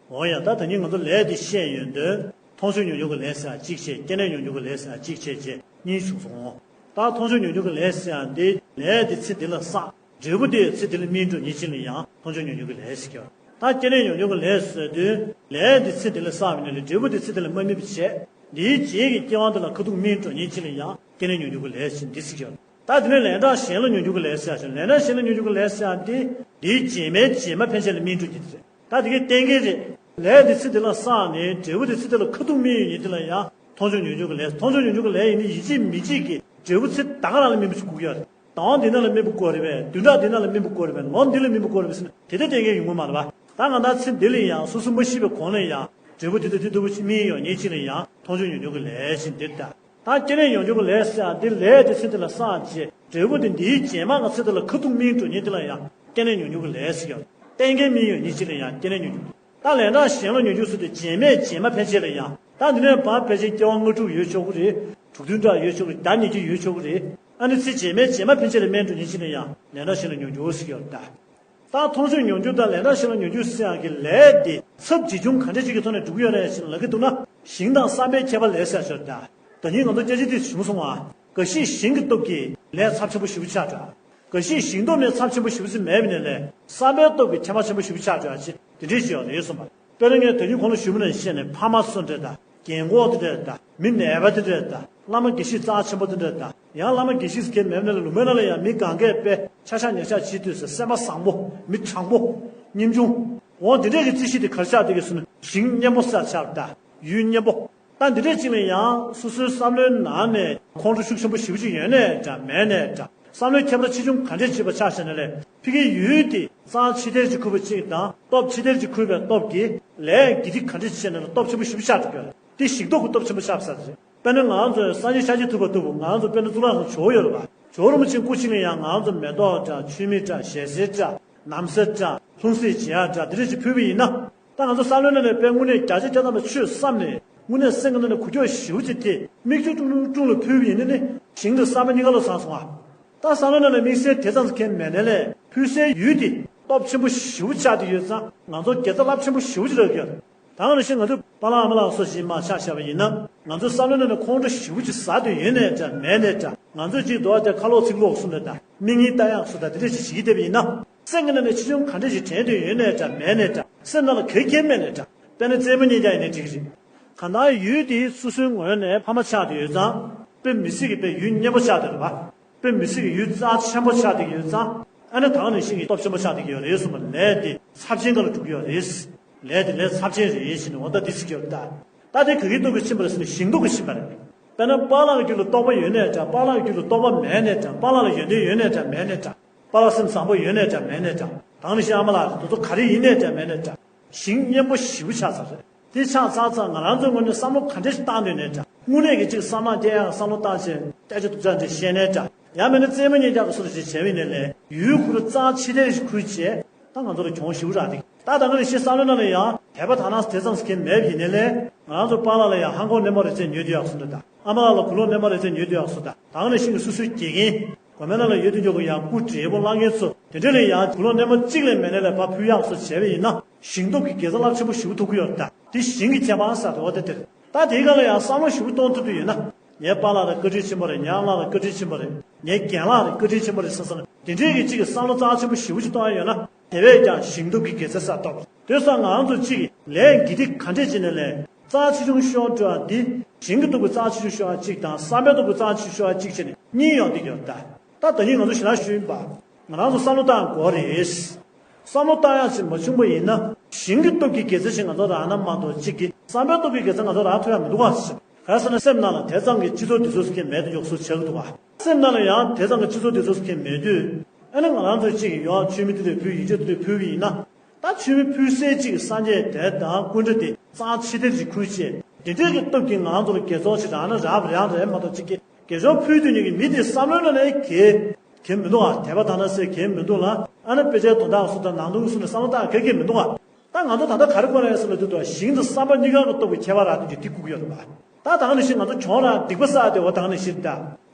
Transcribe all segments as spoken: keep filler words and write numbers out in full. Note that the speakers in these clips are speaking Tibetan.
འོ་ཡ། ད་ད་ནི་ང་ཚོ་ལས་དེ་བཤད་ཡོང་དུས་མཐོང་ཆོས་མྱོང་འགྱུར་གྱི་ལས་ཟེར་ཡ་གཅིག་བྱས། སྐྱེ་གནས་མྱོང་འགྱུར་གྱི་ལས་ཟེར་ཡ་གཅིག་བྱས་བྱས་གཉིས་བྱུང་སོང་། ད་མཐོང་ཆོས་མྱོང་འགྱུར་གྱི་ལས་ཟེར་ཡ་འདི་ལས་དེ་ཚེ་འདི་ལ་བསགས། འབྲས་བུ་དེ་ཚེ་འདི་ལ་སྨིན་འགྲོ་ཉིན་གཅིག་ལ་ཡང་མཐོང་ཆོས་མྱོང་འགྱུར་གྱི་ལས་ཟེར་གྱི་ཡོད། ད་སྐྱེ་གནས་མྱོང་འགྱུར་གྱི་ལས་ཟེར་དུས་ལས་དེ་ཚེ་འདི་ལ་བསགས་པ་ཡིན་ན་ལས་འབྲས་བུ་དེ་ཚེ་འདི་ལ་མ་སྨིན་པ་བྱས། འདིའི་རྗེས་ཀྱི་སྐྱེ་བ་འདི་ལ་ཁ་ཐུག་སྨིན་འགྲོ་ཉིན་གཅིག་ལ་ཡང་སྐྱེ་གནས་མྱོང་འགྱུར་གྱི་ལས་ཟེར་འདི་ཟེར་གྱི་ཡོད། ད་དེ་ནས་ལན་གྲངས་གཞན་ལ་མྱོང་འགྱུར་གྱི་ལས་ཟེར་ཡ་ཞིག་ལན་གྲངས་གཞན་ལ་མྱོང་འགྱུར་གྱི་ལས་ཟེར་ཡ་འདི་འདིའི་རྗེས་མའི་རྗེས་མ་ཕན་ཆད་ལ་སྨིན་འགྲོ་གི་རེད། ད་དེ་གའི་གཏན་འཁེལ་རེད། ལས་འདི་ཚེ་འདི་ལ་བསགས་ནས་འབྲས་བུ་དེ་ཚེ་འདི་ལ་ཁ་ཐུག་སྨིན་ཡོད་ཉིན་དེ་ལ་ཡང་མཐོང་ཆོས་མྱོང་འགྱུར་གྱི་ལས། མཐོང་ཆོས་མྱོང་འགྱུར་གྱི་ལས་ཡིན་ན་ཡིན་གཅིག་མིན་གཅིག་གི་འབྲས་བུ་ཚེ་ད་ག་རང་ལ་སྨིན་པ་ཞིག་དགོས་ཀྱི་ཡོད་རེད། ཟླ་བ་འདི་ནང་ལ་སྨིན་པ་དགོས་རེད་པས། བདུན་ཕྲག་འདི་ནང་ལ་སྨིན་པ་དགོས་རེད་པས། ལོ་འདི་ལ་སྨིན་པ་དགོས་རེད་པས་ཟེར་ན་དེ་ལྟར་གཏན་འཁེལ་ཡོང་གི་མ་རེད་པ། ད་ང་ད་ཚེ་འདི་ལ་ཡང་སོ་སོ་མ་ཤི་བའི་གོང་ལ་ཡང་འབྲས་བུ་དེ་དང་དེ་ལྟ་བུ་ཞིག་སྨིན་ཡོད་ཉིན་གཅིག་ལ་ཡང་མཐོང་ཆོས་མྱོང་འགྱུར་གྱི་ལས་ཞིག་འདིར་ད། ད་སྐྱེ་གནས་མྱོང་འགྱུར་གྱི་ལས་ཟེར་ཡ་འདི་ལས་དེ་ཚེ་འདི་ལ་བསགས་རྗེས་འབྲས་བུ་དེ་འདིའི་རྗེས་མ་ང་ཚེ་འདི་ལ་ཁ་ཐུག་སྨིན་འགྲོ་ཉིན་དེ་ལ་ཡང་སྐྱེ་གནས་མྱོང་འགྱུར་གྱི་ལས་ཟེར་གྱི་ཡོད། གཏན་འཁེལ་སྨིན་ཡོད་ཉིན་གཅིག་ལ་ཡང་སྐྱེ་གནས་མྱོང་འགྱུར། ད་ལན་གྲངས་གཞན་ལ་མྱོང་འགྱུར་ཟེར་དུས་རྗེས་མའི་རྗེས་མ་ཕན་ཆད་ལ་ཡང་། ད་འདི་ནས་བར་ཕལ་ཆེར་སྐྱེ་བ་ལྔ་དྲུག་ཡོད་ཆོག་གི་རེད། དྲུག་བདུན་ཕྲག་ཡོད་ཆོག་གི་རེད། ཟླ་ཉི་ཤུ་ཡོད་ཆོག་གི་རེད། ཨ་ནི་ཚེ་རྗེས་མའི་རྗེས་མ་ཕན་ཆད་ལ་སྨིན་འགྲོ་ཉིན་གཅིག་ལ་ཡང་ལན་གྲངས་གཞན་ལ་མྱོང་འགྱུར་ཟེར་གྱི་ཡོད་ད། ད་མཐོང་ཆོས་མྱོང་འགྱུར་དང་ལན་གྲངས་གཞན་ལ་མྱོང་འགྱུར་ཟེར་ཡག་གི་ལས་དེ་ཚབས་ཇི་བྱུང་ག་འདྲ་ཅིག་གི་ཐོག་ནས་འགྲུབ་ཀྱི་ཡོད་རེད་ཟེར་ན་ལབ་ཀྱི་འདུག་ན། ཞིང་དང་བསམ་པའི་ཁྱད་པར་ལས་ཟེར་ཡག་ཞིག་ཡོད་ད། ད་ནི་ང་ཚོ་སྐད་ཆ་དེ་བྱུང་སོང་བ། འགའ་ཞིག་ཞིང་གི་སྟོབས་ཀྱིས་ལས་ཚབས་ཆེན་པོ་ཞེ་པོ་ཆགས་འགྲོ། འགའ་ཞིག་ཞིང་སྟོབས་ནི་ཚབས་ཆེན་པོ་ཞེ་པོ་ཅིག་མེད་པ་ཡིན་ནའི་ལས་བསམ་པའི་སྟོབས་ཀྱིས་ཁྱད་པར་ཆེན་པོ་ཞེ་པོ་ཆགས་འགྲོ་ཡག་ཅིག་དེ་འདྲས་ཅིག་ཡོད་རེད་གསུངས་པ། དཔེར་ན་ངས་དེ་རིང་གོང་ལ་ཞུས་པ་ནང་བཞིན་བཤད་ནས་ཕ་མ་སུ་འདྲ་དང་། རྒན་གོག་དེ་འདྲ་དང་། མི་ནད་པ་དེ་འདྲ་དང་། བླ་མ་དགེ་བཤེས་རྩ་ཆེན་པོ་དེ་འདྲ་དང་། ཡང་བླ་མ་དགེ་བཤེས་ཟེར་མཁན་མེད་པ་ན་ལ་ལུང་པའི་ནང་ལ་ཡང་མི་གང་གས་དཔེ་ཆ་ཤ་ཉག་ཤ་བྱེད་དུས་སེམས་པ་བཟང་པོ། མི་དྲང་པོ། སྙིང་ཆུང་། འོ་དེ་འདྲས་ཀྱི་རྩིས་གཞི་དེ་ག་རེ་ཆགས་བསྡད་ཀྱི་ཟེར་ན་ཞིང་སྙན་པོ་ཟེར་ཆགས་དང་། ཡུལ་སྙན་པོ། ད་འདི་འདྲས་ཅིག་ལ་ཡང་སོ་སོའི་བསམ་བློའི་ནང་ནས་ཁོང་ཁྲོ་ཤུགས་ཆེན་པོ་ཞེ་པོ་ཅིག་ཡོད་ནའི་འདྲ་མེད་ནའི་འདྲ། བསམ་བློའི་ཁྱད་པར་ཆེ་ཆུང་ག་འདྲས་བྱེད་པ་ཆགས་ཤག་ན་ལས་ཕ་གིའི་ཡུལ་དེ་གཙང་ཆེ་ཐལ་གྱིས་ཁུར་བ་གཅིག་དང་སྟོབས་ཆེ་ཐལ་གྱིས་ཁུར་བའི་སྟོབས་ཀྱིས་ལས་དགེ་སྡིག་ག་འདྲས་བྱས་ན་ལ་སྟོབས་ཆེན་པོ་ཞེ་པོ་ཆགས་འགྲོ་གི་ཡོད་རེད། དེ་ཞིང་སྟོབས་ཀྱི་སྟོབས་ཆེན་པོ་ཆགས་ས་རེད། དཔེར་ན་ང་ཚོ་སངས་རྒྱས་ཤཱཀྱ་ཐུབ་པ་ལྟ་བུ་ང་ཚོ་དཔེར་ན་གཙུག་ལག་ཁང་ཇོ་བོ་ཡོད་རེད་པ། ཇོ་བོ་རིན་པོ་ཆེ་སྐུ་ཕྱིན་ལ་ཡང་ང་ཚོ་མེ་ཏོག་འདྲ་ཆུ་མིག་འདྲ་ཞལ་ཟས་འདྲ་ནམ་ཟས་འདྲ་ལྷུང་བཟེད་བྱེད་ཡག་འདྲ་འདི་འདྲས་ཅིག་ཕུལ་བ་ཡིན་ན། ད་ང་ཚོ་བསམ་བློའི་ནང་ནས་དཔེ་དངོས་གནས་བརྒྱ་ཆ་བརྒྱ་ཐམ་པ་ཆོས་བསམ་ནས་དངོས་གནས་སེམས་ཀྱི་ནང་ནས་འགུལ་སྐྱོད་ཞེ་པོ་ཅིག་ཐེབས། མིག་ཆུ་ཀྲུང་ཀྲུང་ཀྲུང་ལ་ཕུལ་བ་ཡིན་ན་ནི་ཞིང་དང་བསམ་པ་གཉིས་ཀ་ལོ་ཚང་སོང་ཨ། ད་བསམ་བློའི་ནང་ནས་དམིགས་བསལ་དེ་ཙམ་ཟེར་མཁན་མེད་ནའི་ལས་ཕུལ་སའི་ཡུལ་དེ་སྟོབས་ཆེན་པོ་ཞེ་པོ་ཆགས་བསྡད་ཡོད་ཙང་ང་ཚོ་དགེ་རྩ་རླབས་ཆེན་པོ་ཞེ་པོ་ཅིག་རག་གི་ཡོད་རེད། ད་ག་ནང་བཞིན་ང་ཚོས་པཱ་ལགས་ཨ་མ་ལགས་སོགས་ཀྱིས་མར་ཆ་བཞག་པ་ཡིན་ན་ང་ཚོའི་བསམ་བློའི་ནང་ནས་ཁོང་ཁྲོ་ཞེ་པོ་ཅིག་ཟ་བསྡད་ཡོད་ནའི་འདྲ་མེད་ནའི་འདྲ། ང་ཚོས་ཅིག་འདུག་ཨ་དེ་ཁ་ལོག་ཚིག་ལོག་གསུངས་པ་དང་མིག་གཉིས་ལྟ་ཡག་སོགས་དང་དེ་འདྲ་ཞིག་བྱེད་ཀྱི་བསྡད་པ་ཡིན་ན། སེམས་ཀྱི་ནང་ནས་ཆེ་ཆུང་ག་འདྲ་ཞིག་དྲན་བསྡད་ཡོད་ནའི་འདྲ་མེད་ནའི་འདྲ། སེམས་ནང་ལ་གེགས་ཁེལ་མེད་ནའི་འདྲ། དཔེར་ན་རྩེད་མོ་རྙེད་རྒྱག་ཡིན་ནའི་འགྲིག་གི་རེད། གང་ལྟར་ཡུལ་དེ་སོ་སོའི་ངོས་ནས་ཕ་མ་ཆགས་བསྡད་ཡོད་ཙང་། དཔེ་མི་སྲིད་ཀྱི་དཔེ་ཡུལ་སྙན་པོ་ཆགས་བསྡད་རེད་པ། དཔེ་མི་སྲིད་ཀྱི་ཡུལ་རྩ་ཆེན་པོ་ཆགས་བསྡད་ཀྱི་ཡོད་ཙང་། ཨ་ནི་ད་ག་ནང་བཞིན་གྱི་སྟོབས་ཆེན་པོ་ཆགས་བསྡད་ཀྱི་ཡོད་རེད་གསུངས་པ། ལས་དེ་ཚབས་ཆེན་སྒང་ལ་འགྲོ་གི་ཡོད་རེད། ལས་དེ་ལས་ཚབས་ཆེན་རེད་ཟེར་ནས་འོ་ད་འདི་ཟེར་གྱི་ཡོད་རེད་ད། ད་དེ་ག་གི་སྟོབས་ཀྱིས་ཕྱིན་པ་རེད་ཟེར་ན་ཞིང་སྟོབས་ཀྱིས་ཕྱིན་པ་རེད། དཔེར་ན་པཱ་ལགས་ཀྱི་རྒྱུད་ལ་རྟོགས་པ་ཡོད་ནའི་འདྲ། པཱ་ལགས་ཀྱི་རྒྱུད་ལ་རྟོགས་པ་མེད་ནའི་འདྲ། པཱ་ལགས་ལ་ཡོན་ཏན་ཡོད་ནའི་འདྲ་མེད་ནའི་འདྲ། པཱ་ལགས་སེམས་བཟང་པོ་ཡོད་ནའི་འདྲ་མེད་ནའི་འདྲ། ད་ག་ནང་བཞིན་ཨ་མ་ལགས་རེད། དེ་ཚོ་ག་རེ་ཡིན་ནའི་འདྲ་མེད་ནའི་འདྲ། ཞིང་སྙན་པོ་ཞེ་པོ་ཆགས་ཚར་རེད། དེ་ཆགས་ཚར་ཙང་ང་རང་ཚོའི་ངོས་ནས་བསམ་བློ་ག་འདྲས་ཤིག་བཏང་འདོད་ནའི་འདྲ། དངོས་གནས་ཀྱི་ཅིག་བསམ་བློ་སྐྱེ་ཡག་བསམ་བློ་བཏང་བྱས་སྐད་ཆ་སྡུག་ཅག་འདྲ་བཤད་ནའི་འདྲ། ཡང་མིན་ན་རྩེད་མོ་རྙེད་རྒྱག་གི་སོ་སོ་ཞིག་བྱས་པ་ཡིན་ནའི་ལས་ཡུལ་ཁུར་རྩ་ཆེ་ཐལ་ཞིག་ཁུར་བྱས། ད་ང་ཚོ་ལ་གྱོང་ཞེ་པོ་རག་འདུག་ད་ད་ག་ནང་བཞིན་བསམ་བློའི་ནང་ལ་ཡང་དད་པ་དག་སྣང་དེ་ཙམ་ཞིག་མེད་པ་ཡིན་ནའི་ལས་ང་རང་ཚོ་པཱ་ལགས་ལ་ཡང་ཧང་གོ་སྣེ་མོ་རེ་རྩེ་ཉོས་བསྡད་ཡག་སོང་འདྲ་དང་། ཨ་མ་ལགས་ལ་གུ་ལོག་སྣེ་མོ་རེ་རྩེ་ཉོས་བསྡད་ཡག་སོང་དང་། ད་ག་ནང་བཞིན་གྱི་སོ་སོའི་དགེ་རྒན། དགོན་པའི་ནང་ལ་ཡོད་དུས་འཇོག་གི་ཡང་སྐུ་བགྲེས་པོ་བླ་རྒན་ཚོ་དེ་འདྲ་ལ་ཡང་གུ་ལོག་སྣེ་མོ་གཅིག་ལས་མེད་ནའི་ལས་ཕར་ཕུལ་ཡག་སོགས་བྱས་པ་ཡིན་ན་ཞིང་སྟོབས་ཀྱི་དགེ་རྩ་རླབས་ཆེན་པོ་ཞེ་པོ་ཐོབ་ཀྱི་ཡོད་རེད་ད། དེ་ཞིང་གི་ཁྱད་པར་ཟེར་དེ་འོ་དེ་དེ་རེད། ད་དེའི་སྒང་ལ་ཡང་བསམ་བློ་ཞེ་པོ་གཏོང་ཐུབ་ཀྱི་ཡོད་ན། ངའི་པཱ་ལགས་རེད་བཀའ་དྲིན་ཆེན་པོ་རེད། ངའི་ཨ་མ་ལགས་རེད་བཀའ་དྲིན་ཆེན་པོ་རེད། ངའི་རྒན་ལགས་རེད་བཀའ་དྲིན་ཆེན་པོ་རེད་ཟེར་ཟེར་ན་དེ་འདྲའི་གི་གཅིག་གི་བསམ་བློ་རྩ་ཆེན་པོ་ཞེ་པོ་ཅིག་གཏོང་ཡ་ཡོད་ན་དེ་བས་ཀྱང་ཞིང་སྟོབས་ཀྱི་དགེ་རྩ་ས་སྟོབས་དེ་སོགས་ང་རང་ཚོ་གཅིག་གི་ལས་དགེ་སྡིག་ག་འདྲས་བྱས་ནའི་ལས་རྩ་ཆེ་ཆུང་ཤོར་འགྲོ་བ་འདི་ཞིང་གི་སྟོབས་ཀྱི་རྩ་ཆེ་ཆུང་ཤོར་བ་གཅིག་དང་བསམ་པའི་སྟོབས་ཀྱི་རྩ་ཆེ་ཆུང་ཤོར་བ་གཅིག་བྱས་ནས་གཉིས་ཡོང་བསྡད་ཀྱི་ཡོད་ད། ད་ད་ནི་ང་ཚོ་ཞེ་དྲག་ཞུས་ཡིན་པ། ང་རང་ཚོ་བསམ་བློ་བཏང་དགོས་རེད། བསམ་བློ་བཏང་ཡག་ཅིག་མ་བྱུང་པ་ཡིན་ན་ཞིང་གི་སྟོབས་ཀྱི་དགེ་རྩ་ཞིག་ང་ཚོ་རག་ན་མ་གཏོགས་གཅིག་གི་བསམ་པའི་སྟོབས་ཀྱི་དགེ་རྩ་ང་ཚོ་རག་ཐུབ་ཡག་མི་འདུག་ག་ཟེར། ག་རེ་ཟེར་ན་སེམས་ནང་ལ་དེ་ཙམ་གྱི་སྤྱི་ཚོགས་འདི་ཚོ་ཟེར་མཁན་མེད་དུ་འཇོག་སུ་ཆགས་ཀྱི་འདུག་ག་སེམས་ནང་ལ་ཡང་དེ་ཙམ་གྱི་སྤྱི་ཚོགས་འདི་ཚོ་ཟེར་མཁན་མེད་དུས་ཨ་ནི་ང་རང་ཚོ་གཅིག་གི་ཡོང་མཆོད་མེ་དེ་འདྲ་ཕུལ་ཡིན་གཅིག་དེ་འདྲ་ཕུལ་བ་ཡིན་ན། ད་མཆོད་མེ་ཕུལ་སའི་གཅིག་གི་སངས་རྒྱས་དེ་དང་སྐུ་འདྲ་དེ་རྩ་ཆེ་ཐལ་ཅིག་ཁུར་བྱས་དེ་འདྲའི་གི་སྟོབས་ཀྱིས་ང་རང་ཚོ་ལ་དགེ་ཚོགས་ཅིག་རག་ན་རག་པ་རང་རེད་མ་གཏོགས་གཅིག་གི་དགེ་སྦྱོར་ཕུལ་དུས་ཉིད་ཀྱི་མི་དེ་བསམ་བློའི་ནང་ནས་གལ་གལ་མི་འདུག་ཨ། དད་པ་དག་སྣང་ཟེར་གལ་མི་འདུག་ལ། ཨ་ནི་དཔེ་ཆའི་དོན་དག་སུ་དང་ནང་དོན་སུ་ནས་བསམ་བློ་བཏང་གལ་གལ་མི་འདུག་ཨ། ད་ང་ཚོ་ད་ལྟ་ག་རེ་དགོས་རེད་ཟེར་ལབ་དུས་དུ་ཞིང་དང་བསམ་པ་གཉིས་ཀ་གི་སྟོབས་ཀྱི་ཁྱད་པར་རག་དུས་ཀྱི་དེ་དགོས་ཀྱི་ཡོད་རེད་པ། ད་ད་ག་ནང་བཞིན་ང་ཚོ་གྱོང་རག་སྡིག་པ་བསགས་དེ་འོ་ད་ག་ནང་བཞིན་ད།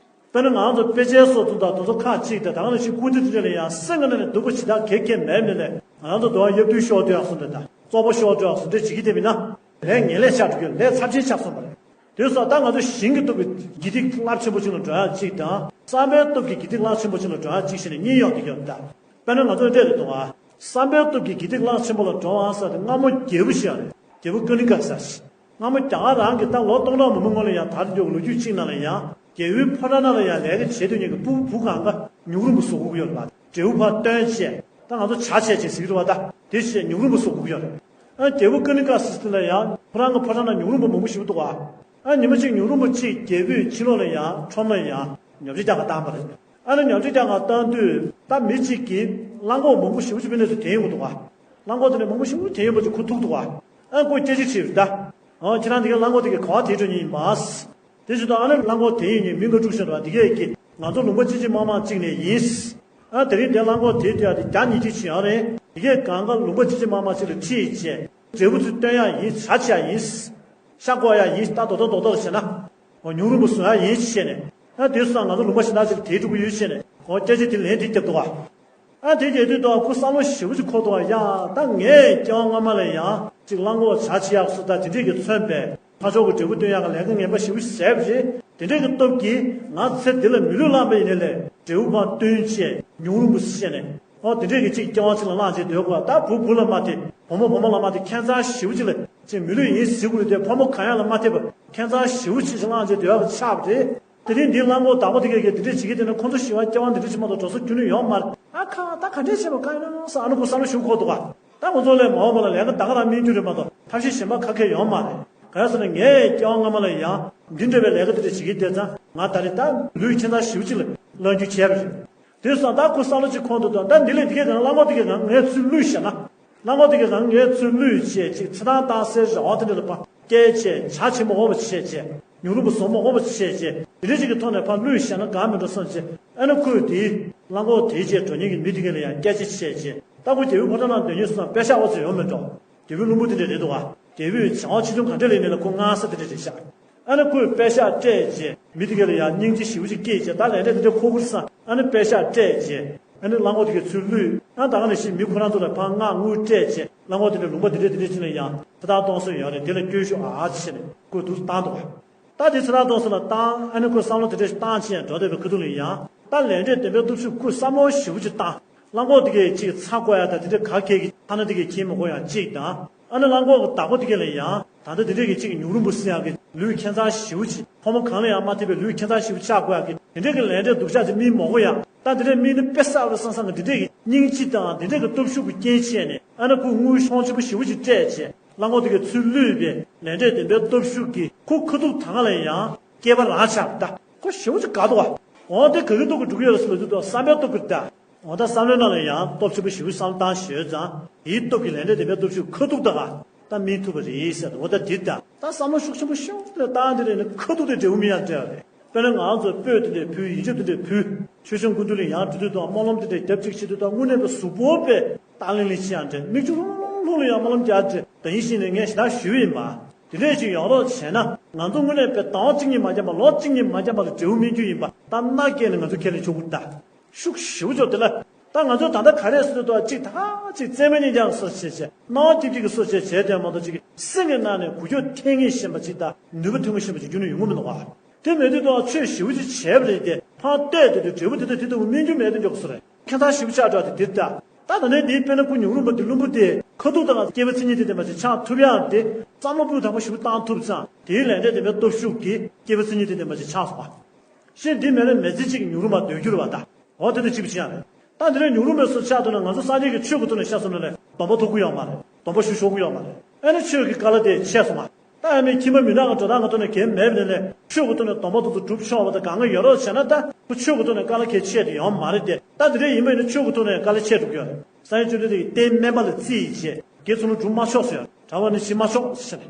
དཔེར་ན་ང་ཚོ་དཔེ་ཆའི་སོགས་ཙམ་དང་དེ་ཚོ་ཁག་གཅིག་དང་ད་ག་ནང་བཞིན་སྐུ་ཚེ་དེ་འདྲ་ལ་ཡང་སེམས་ཀྱི་ནང་ནས་སྡུག་པོ་ཇི་ལྟར་གལ་གལ་མེད་མེད་ལས་ང་ཚོ་དུ་བ་གཡབ་དུས་ཤོར་དུས་ཡག་སོང་དེ་དང་ བཙོག་པ་ཤོར་འགྲོ་ཟེར་འདྲ་བྱེད་ཀྱི་བསྡད་པ་ཡིན་ན། ལས་ངན་ལས་ཆགས་འགྲོ་གི། ལས་ཚབས་ཆེན་ཆགས་སོང་བ་རེད། དེ་སོགས་ད་ང་ཚོ་ཞིང་གི་སྟོབས་ཀྱིས་དགེ་སྡིག་རླབས་ཆེན་པོ་ཅིག་ལ་འགྲོ་ཡག་གཅིག་དང་། བསམ་པའི་སྟོབས་ཀྱིས་དགེ་སྡིག་རླབས་ཆེན་པོ་ཅིག་ལ་འགྲོ་ཡག་གཅིག་བྱས་ནས་གཉིས་ཡོང་གི་ཡོད་ད། དཔེར་ན་ང་ཚོ་འདྲ་རེད་འདུག་ཨ། བསམ་པའི་སྟོབས་ཀྱིས་དགེ་སྡིག་རླབས་ཆེན་པོ་ལ་འགྲོ་བ་ཟེར་དེ་སྔ་མོ་རྒྱལ་པོ་ཞིག་ཡོད་རེད། རྒྱལ་པོ་ཀ་ནི་ཀ་ཟེར་ཞིག་སྔ་མོ་རྒྱ་གར་རང་གི་ད་ལོ་སྟོང་ཕྲག་མང་པོ་སྔོན་ལ་ཡང་དར་འགྲོ་གི་ལོ་རྒྱུས་གཅིག་ནང་ལ་ཡང་རྒྱལ་པོའི་ཕོ་བྲང་ནང་ལ་ཡང་ལས་ཀ་བྱེད་སྡོད་མཁན་གྱི་ཕྲུ་གུ་གང་ག་ཉུག་རུམ་བུ་བཟོ་དགོས་ཀྱི་ཡོད་རེད་པ། འབྲས་བུ་ཕར་བཏོན་བྱས། ད་ང་ཚོ་བྱ་བྱས་བྱས་ཟེར་གྱི་རེད་པ། ད་དེ་བྱས་ཉུག་རུམ་བུ་བཟོ་དགོས་ཀྱི་ཡོད་རེད། ཨ། རྒྱལ་པོ་ཀ་ནི་ཀ་ཟེར་དེ་ལ་ཡང་ཁོ་རང་གི་ཕོ་བྲང་ནང་ཉུག་རུམ་བུ་མང་པོ་ཞིག་འདུག་ག་ཨ། ཉི་མ་གཅིག་ཉུག་རུམ་བུ་གཅིག་རྒྱལ་པོས་ཕྱི་ལོགས་ལ་ཡང་ཁྲོམ་ལ་ཡང་ཉོ་ཆ་རྒྱག་ག་བཏང་བ་རེད། ཨ་ནི་ཉོ་ཆ་རྒྱག་ག་བཏང་དུས་ད་མི་གཅིག་གིས་གླང་གོག་མང་པོ་ཞེ་པོ་ཅིག་དཔེ་གནས་སུ་དེད་ཡོང་གི་འདུག་ག་གླང་གོག་དེ་ནས་མང་པོ་ཞེ་པོ་དེད་ཡོང་པ་ཅིག་ཁོ་ཐུག་འདུག་ག་ཨ། ཁོས་སྐད་ཆ་དྲིས་པ་རེད་ད། ཨ། ཁྱེད་རང་དེ་གའི་གླང་གོག་དེ་གའི་ག་པར་དེད་འགྲོ་མཁན་ཡིན་པ། དེ་བྱས་དུས་ཨ་ནི་གླང་གོག་དེད་ཡོང་མཁན་མི་འགའ་དཀྲུགས་བཞག་འདུག་ག་དེ་གས་ཀྱིས་ང་ཚོ་ལུང་པ་གཅིག་གཅིག་མང་མང་གཅིག་ནས་ཡིན། ཨ། དེ་རིང་དེ་གླང་གོག་དེད་དུས་ཨ་དེ་བརྒྱ་ཉིས་བརྒྱ་ཅིག་ཡོད་རེད། དེ་གས་གང་ག་ལུང་པ་གཅིག་གཅིག་མང་མང་གཅིག་ལ་ཁྲིད་བྱས། འབྲས་བུ་ཚུར་བཏོན་ཡག་ཡིན། བྱ་བྱེད་ཡག་ཡིན། ཤ་བཀོག་ཡག་ཡིན། ད་རྡོག་རྡོག་རྡོག་རྡོག་བྱས་ན། འོ། ཉུག་རུམ་བུ་བཟོ་ཡག་ཡིན་བྱས་ནས། ཨ། དེ་སོང་ང་ཚོ་ལུང་པ་གཞན་དག་ཅིག་ལ་དེད་འགྲོ་གི་ཡོད་བྱས་ནས། འོ། སྐད་ཆ་དེ་ལན་དེ་བརྒྱབ་འདུག་ག་ཨ། དེ་བརྒྱབ་དུས་ད་ཁོ་བསམ་བློ་ཞེ་པོ་ཅིག་འཁོར་འདུག་ག་ཡ། ད་ངས་སྐྱེ་བ་སྔ་མ་ལ་ཡང་ཅིག་གླང་གོག་བྱ་བྱེད་ཡག་སོགས་ད་དེ་འདྲས་ཀྱི་མཚོན་པའི་ཕར་ཕྱོགས་ཀྱི་འབྲས་བུ་སྟོན་ཡག་གི་ལས་ཀ་ངན་པ་ཞེ་པོ་ཅིག་བྱས་པ་རེད། དེ་འདྲས་ཀྱི་སྟོབས་ཀྱིས་ང་ཚེ་འདི་ལ་མི་ལུས་བླངས་པ་ཡིན་ནའི་ལས་འབྲས་བུ་མར་བཏོན་བྱས་ཉུག་རུམ་བུ་བྱས་ནས། ཨོ། དེ་འདྲས་ཀྱི་ཅིག་སྐྱེ་བ་ཅིག་ལ་བླངས་བྱས་སྡོད་དགོས་པ། ད་བུ་བུ་ལ་མ་དེད། བུ་མོ་བུ་མོ་ལ་མ་དེད། ཁྱད་མཚར་ཞེ་པོ་ཅིག་ལ་ཅིག་མི་ལུས་ཡིན་ཟེར་དགོས་རེད་དེ། ཕོ་མོ་གང་ཡང་ལ་མ་དེད་པར་ཁྱད་མཚར་ཞེ་པོ་ཅིག་ཅིག་བླངས་བྱས་སྡོད་ཡག་གི་ཆགས་པ་རེད། དེ་རིང་འདིའི་གླང་གོག་བདག་པོ་དེ་གས་ཀྱིས་དེ་འདྲས་བྱེད་ཀྱི་བསྡད་ན་ཁོང་ཚོ་ཞི་བ་སྐྱེ་བ་འདི་འདྲས་ཅིག་མ་གཏོགས་འགྲོ་ས་ཁྱོན་ནས་ཡོད་མ་རེད། ཨ་ཁ། ད་ག་འདྲས་བྱས་པ་གང་ཡིན་ནམ་ཟེར་ཨ་ནི་ཁོ་བསམ་བློ་ཞིག་འཁོར་འདུག་ག་ད་ཁོ་ཚོ་ལས་མ་འོངས་པ་ལ་ལས་ཀ་ད་ག་རང་སྨིན་རྒྱུ་རེད་མ་གཏོགས་ཐབས་ཤེས་གཞན་པ་ཁ་ཁས་ཡོད་མ་རེད། གང་ཡིན་ཟེར་ན་ངས་སྐྱེ་བ་སྔ་མ་ལ་ཡང་འདི་འདྲ་བའི་ལས་ཀ་འདི་འདྲ་བྱེད་ཀྱི་བསྡད་ཙང་ང་ད་རེས་ད་ལུས་ཁྱད་མཚར་ཞེ་པོ་ཅིག་ལ་བླང་རྒྱུ་བྱས་པ་རེད། དེ་སོང་ད་ཁོ་བསམ་བློ་ཅིག་འཁོར་འདུག་ད་འདི་ལས་དེ་གས་གང་གླང་གོག་དེ་གས་གང་ངས་ཚུར་བླུས་བཞག་ན། གླང་གོག་དེ་གས་གང་ངས་ཚུར་བླུས་བྱས་ཅིག་ཚེ་ཐང་བཏང་སའི་རང་དབང་དེ་འདྲ་ལ་ཕར་བསྐྱལ་བྱས། བྱ་བྱེད་མ་དགོས་པ་བྱས་བྱས། ཉུག་རུམ་བུ་བཟོ་མ་དགོས་པ་བྱས་བྱས། དེ་འདྲ་ཅིག་གི་ཐོག་ནས་ཕར་བླུས་བཞག་ན་དགའ་མི་འགྲོ་བསམ་བྱས། ཨ་ནི་ཁོས་དེའི་གླང་གོག་དེའི་རྗེས་འགྲོ་མཁན་གྱི་མི་དེ་གས་ལ་ཡང་སྐད་ཆ་བཤད་བྱས། ད་ཁོ་རྒྱལ་པོའི་ཕོ་བྲང་ནང་སྡོད་མཁན་སོང་ཙང་པད་ཤག་འོ་ཙམ་ཡོད་མི་འགྲོ། རྒྱལ་པོའི་བློན་པོ་དེ་འདྲ་རེད་འདུག་ག་རྒྱལ་པོས་བྱ་དབང་ཆེ་ཆུང་ག་འདྲ་ལེན་ནས་ལ་ཁོ་མངའ་ས་དེ་འདྲ་རེད་ཤག་ཨ་ནི་ཁོས་པད་ཤག་སྤྲད་བྱས་མི་དེ་གས་ལ་ཡང་སྙིང་རྗེ་ཞེ་པོ་ཅིག་སྐྱེས་བྱས། ད་ལས་འབྲས་དེ་འདྲ་ཁོ་ཁུར་སོང་། ཨ་ནི་པད་ཤག་སྤྲད་བྱས། ཨ་ནི་གླང་གོག་དེ་གས་ཚུར་བླུས། ཨ། ད་ག་ནང་བཞིན་མི་ཁོ་རང་ཚོ་ལ་ཕར་སྔགས་དངུལ་སྤྲད་བྱས། གླང་གོག་དེ་འདྲ་ལུང་པ་དེ་འདྲ་དེ་འདྲ་ཅིག་ལ་ཡང་ཚེ་ཐར་གཏོང་སྲོལ་ཡོད་རེད། དེ་ལ་སྐྱོན་ཞུ་ཨ་ཨ་ཅིག་བྱས་ནས་ཁོས་འདུག་བཏང་འདུག་ག་ད་དེ་ཚེ་ཐར་གཏོང་ས་ལ་བཏང་། ཨ་ནི་ཁོས་བསམ་བློ་དེ་འདྲ་ཞིག་བཏང་བྱས་འགྲོ་བསྡད་པའི་ཁ་ཐུག་ལ་ཡང་། ད་ལས་འབྲས་བདེན་པའི་སྟོབས་ཤུགས་ཁོས་བསམ་བློ་ཞེ་པོ་ཅིག་བཏང་། གླང་གོག་དེ་གས་ཅིག་ཚྭ་བཀོག་ཡག་དང་དེ་འདྲ་ག་གེ་གི་ཐ་ན་དེ་གས་ཁྱེར་མ་དགོས་ཡག་ཅིག་དང་། ཨ་ནི་གླང་གོག་གི་བདག་པོ་དེ་གས་ལ་ཡང་ད་ལྟ་དེ་འདྲ་གི་ཅིག་ཉུག་རུམ་བུ་ཟེར་ཡག་གི་ལུས་ཁྱད་མཚར་ཞེ་པོ་ཅིག་ཕོ་མོ་གང་ལ་ཡང་མ་ཐེབས་པའི་ལུས་ཁྱད་མཚར་ཞེ་པོ་ཆགས་དགོས་ཡག་གི་དེ་འདྲ་གི་ལས་འབྲས་སྡུག་ཅག་ཅིག་སྨིན་མ་དགོས་ཡག་ད་དེ་འདྲ་སྨིན་ན་དཔེ་གསར་བ་སང་སང་གི་དེ་འདྲ་གི་སྙིང་རྗེ་དང་དེ་འདྲ་གི་སྟོབས་ཤུགས་ཀྱི་རྐྱེན་བྱས་ནས། ཨ་ནི་ཁོས་དངུལ་ཤོང་ཆེན་པོ་ཞེ་པོ་ཅིག་སྤྲད་བྱས། གླང་གོག་དེ་གས་ཚུར་བླུས་པའི་ལས་འབྲས་བདེན་པའི་སྟོབས་ཤུགས་ཀྱིས་ཁོ་ཁ་ཐུག་ད་སྔ་ལ་ཡང་སྐྱེས་པ་རང་ཆགས་པ་ད། ཁོ་ཞེ་པོ་ཅིག་དགའ་འདུག་ག་འོ་དེ་ག་གི་སྟོབས་ཀྱིས་འགྲུབ་ཀྱི་ཡོད་རེད་ཟེར་ལབ་དུས་ད་བསམ་པའི་སྟོབས་ཀྱིས་ད། འོ་ད་བསམ་བློའི་ནང་ལ་ཡང་སྟོབས་ཆེན་པོ་ཞེ་པོ་བསམ་བློ་བཏང་ཞེས་ཙང་དེའི་སྟོབས་ཀྱིས་ལས་འབྲས་བདེན་པའི་སྟོབས་ཤུགས་ཁ་ཐུག་ད་ག་ད་སྨིན་ཐུབ་པ་རེད་ཟེར། འོ་ད་དེ་ད་ད་བསམ་བློ་ཤུགས་ཆེན་པོ་ཞེ་པོ་ཅིག་བཏང་དེ་རེད་ནི་ཁ་ཐུག་དེ་འབྲས་བུ་སྨིན་ཡག་འདྲ་བ་རེད། དཔེར་ན་ང་ཚོ་སྤོས་དེ་འདྲས་ཕུལ། ཡིན་ཆོག་དེ་འདྲས་ཕུལ། ཆོས་སྐྱོང་སྐུ་མདུན་ལ་ཡང་འགྲོ་དུས་དང་སྨོན་ལམ་དེ་འདྲས་རྒྱབ་གཅིག་བྱེད་དུས་དང་དངོས་གནས་པའི་གཟུགས་པོ་དཔེ་ཏག་ལིང་ལིང་ཆགས་ཡག་འདྲ། མིག་ཆུ་ལྷུང་ལྷུང་ལྷུང་ལ་ཡང་སྨོན་ལམ་རྒྱག་འདྲ། ད་ཡིན་ཞིག་ནས་ངས་ཞེ་དྲག་ཞུས་པ་ཡིན་པ། དེ་འདྲས་ཅིག་ཡོང་རོགས་བྱས་ན་ང་ཚོ་དངོས་གནས་དཔེ་ཟླ་བ་གཅིག་གཉིས་མ་འཁྱམས་པ་ལོ་གཅིག་གཉིས་མ་འཁྱམས་པ་ལ་འབྲས་བུ་སྨིན་རྒྱུ་ཡིན་པ་ད་མནའ་སྐྱེལ་ནས་ང་ཚོ་ཁས་ལེན་ཆོག་གི་ད། ཤུགས་ཞེ་པོ་ཅིག་དེ་ལ། ད་ང་ཚོ་ད་ལྟ་ག་རེ་ཟེར་དུས་གཅིག་ད་གཅིག་རྩེད་མོ་གཉིས་ཀྱང་སོ་བྱས་བྱས། སྣང་བ་སྐྱིད་སྐྱིད་ཀྱི་སོ་བྱས་བྱས་དེ་མ་གཏོགས་གཅིག་གི་སེམས་ཀྱི་ནང་ནས་འགུལ་སྐྱོད་ཐེབས་ངེས་ཤེས་པ་ཅིག་དང་ནུས་པ་ཐོན་ངེས་ཤེས་པ་ཅིག་རྒྱུན་ནས་ཡོང་གི་མི་འདུག་ག་དེ་མེད་དུས་ད་ཆོས་ཞེ་པོ་ཅིག་བྱས་པ་རེད་དེ་ཕར་བལྟས་དེ་དུས་འབྲས་བུ་དེ་དང་དེ་ལྟ་བུ་སྨིན་རྒྱུ་མེད་དུ་འཇོག་གི་སོ་རེད། ཁྱད་མཚར་ཞེ་པོ་ཆགས་འགྲོ་དེ་དེ་ལྟ། ད་ད་ནས་དེའི་དཔེར་ན་ཁོ་ཉུང་རུམ་པ་དེ་ལྷུན་པོ་དེ་ཁ་ཐུག་དང་སྐྱེས་པ་མཚན་ཉིད་དེ་ལྡན་པ་ཅིག་ཆགས་ཐུབ་ཡག་དེ་བསམ་བློ་སྤུས་དག་པོ་ཞེ་པོ་བཏང་ཐུབ་ཙང་དེའི་ལས་འབྲས་བདེན་པའི་སྟོབས་ཤུགས་ཀྱིས་སྐྱེས་པ་མཚན་ཉིད་དེ་ལྡན་པ་ཅིག་ཆགས་སོང་བ། ཤིང་འདི་མེད་ན་མེ་ལྕེ་གཅིག་ཉུང་རུ་མ་སྡོད་རྒྱུ་རེད་བ་ད། འོ་དེ་འདྲ་གཅིག་པ་ཅིག་ཡང་རེད། ད་འདི་ནས་ཉུང་རུ་མེད་སོ་ཆགས་འདུག་ན་ང་ཚོ་སངས་རྒྱས་ཀྱི་ཆོས་ཀྱི་ཐོག་ནས་བཤད་སོང་ན་ལས་སྡོམ་པ་ཐོབ་ཀྱི་ཡོད་མ་རེད། སྡོམ་པ་ཞུ་ཆོག་གི་ཡོད་མ་རེད། ཨ་ནི་ཆོས་ཀྱི་བཀའ་སློབ་དེ་ཆད་སོང་བ། ད་ཨ་ནི་ཁྱིམ་པ་མི་ནག་གི་འགྲོ་སྟངས་ཀྱི་ཐོག་ནས་གལ་མེད་པ་ནས་ཆོས་ཀྱི་ཐོག་ནས་སྡོམ་པ་དེ་ཚོ་སྒྲུབ་ཆོག་པ་དང་གང་ག་ཡོད་རོགས་བྱས་ན་ད་ཁོ་ཆོས་ཀྱི་ཐོག་ནས་བཀའ་སློབ་གལ་ཆད་དུ་ཡོད་མ་རེད་དེ། ད་འདི་འདྲ་ཡིན་པ་ཡིན་ན་ཆོས་ཀྱི་ཐོག་ནས་བཀའ་སློབ་ཆད་འགྲོ་གི་ཡོད་རེད། སངས་རྒྱས་བཅོམ་ལྡན་འདས་ཀྱིས་རྟེན་དམན་པ་ལ་བརྩི་ཡི་བྱས་དགེ་ཚུལ་སྒྲུབ་མ་ཆོག་ཟེར། གྲྭ་པ་ནི་བྱེད་མ་ཆོག་ཟེར།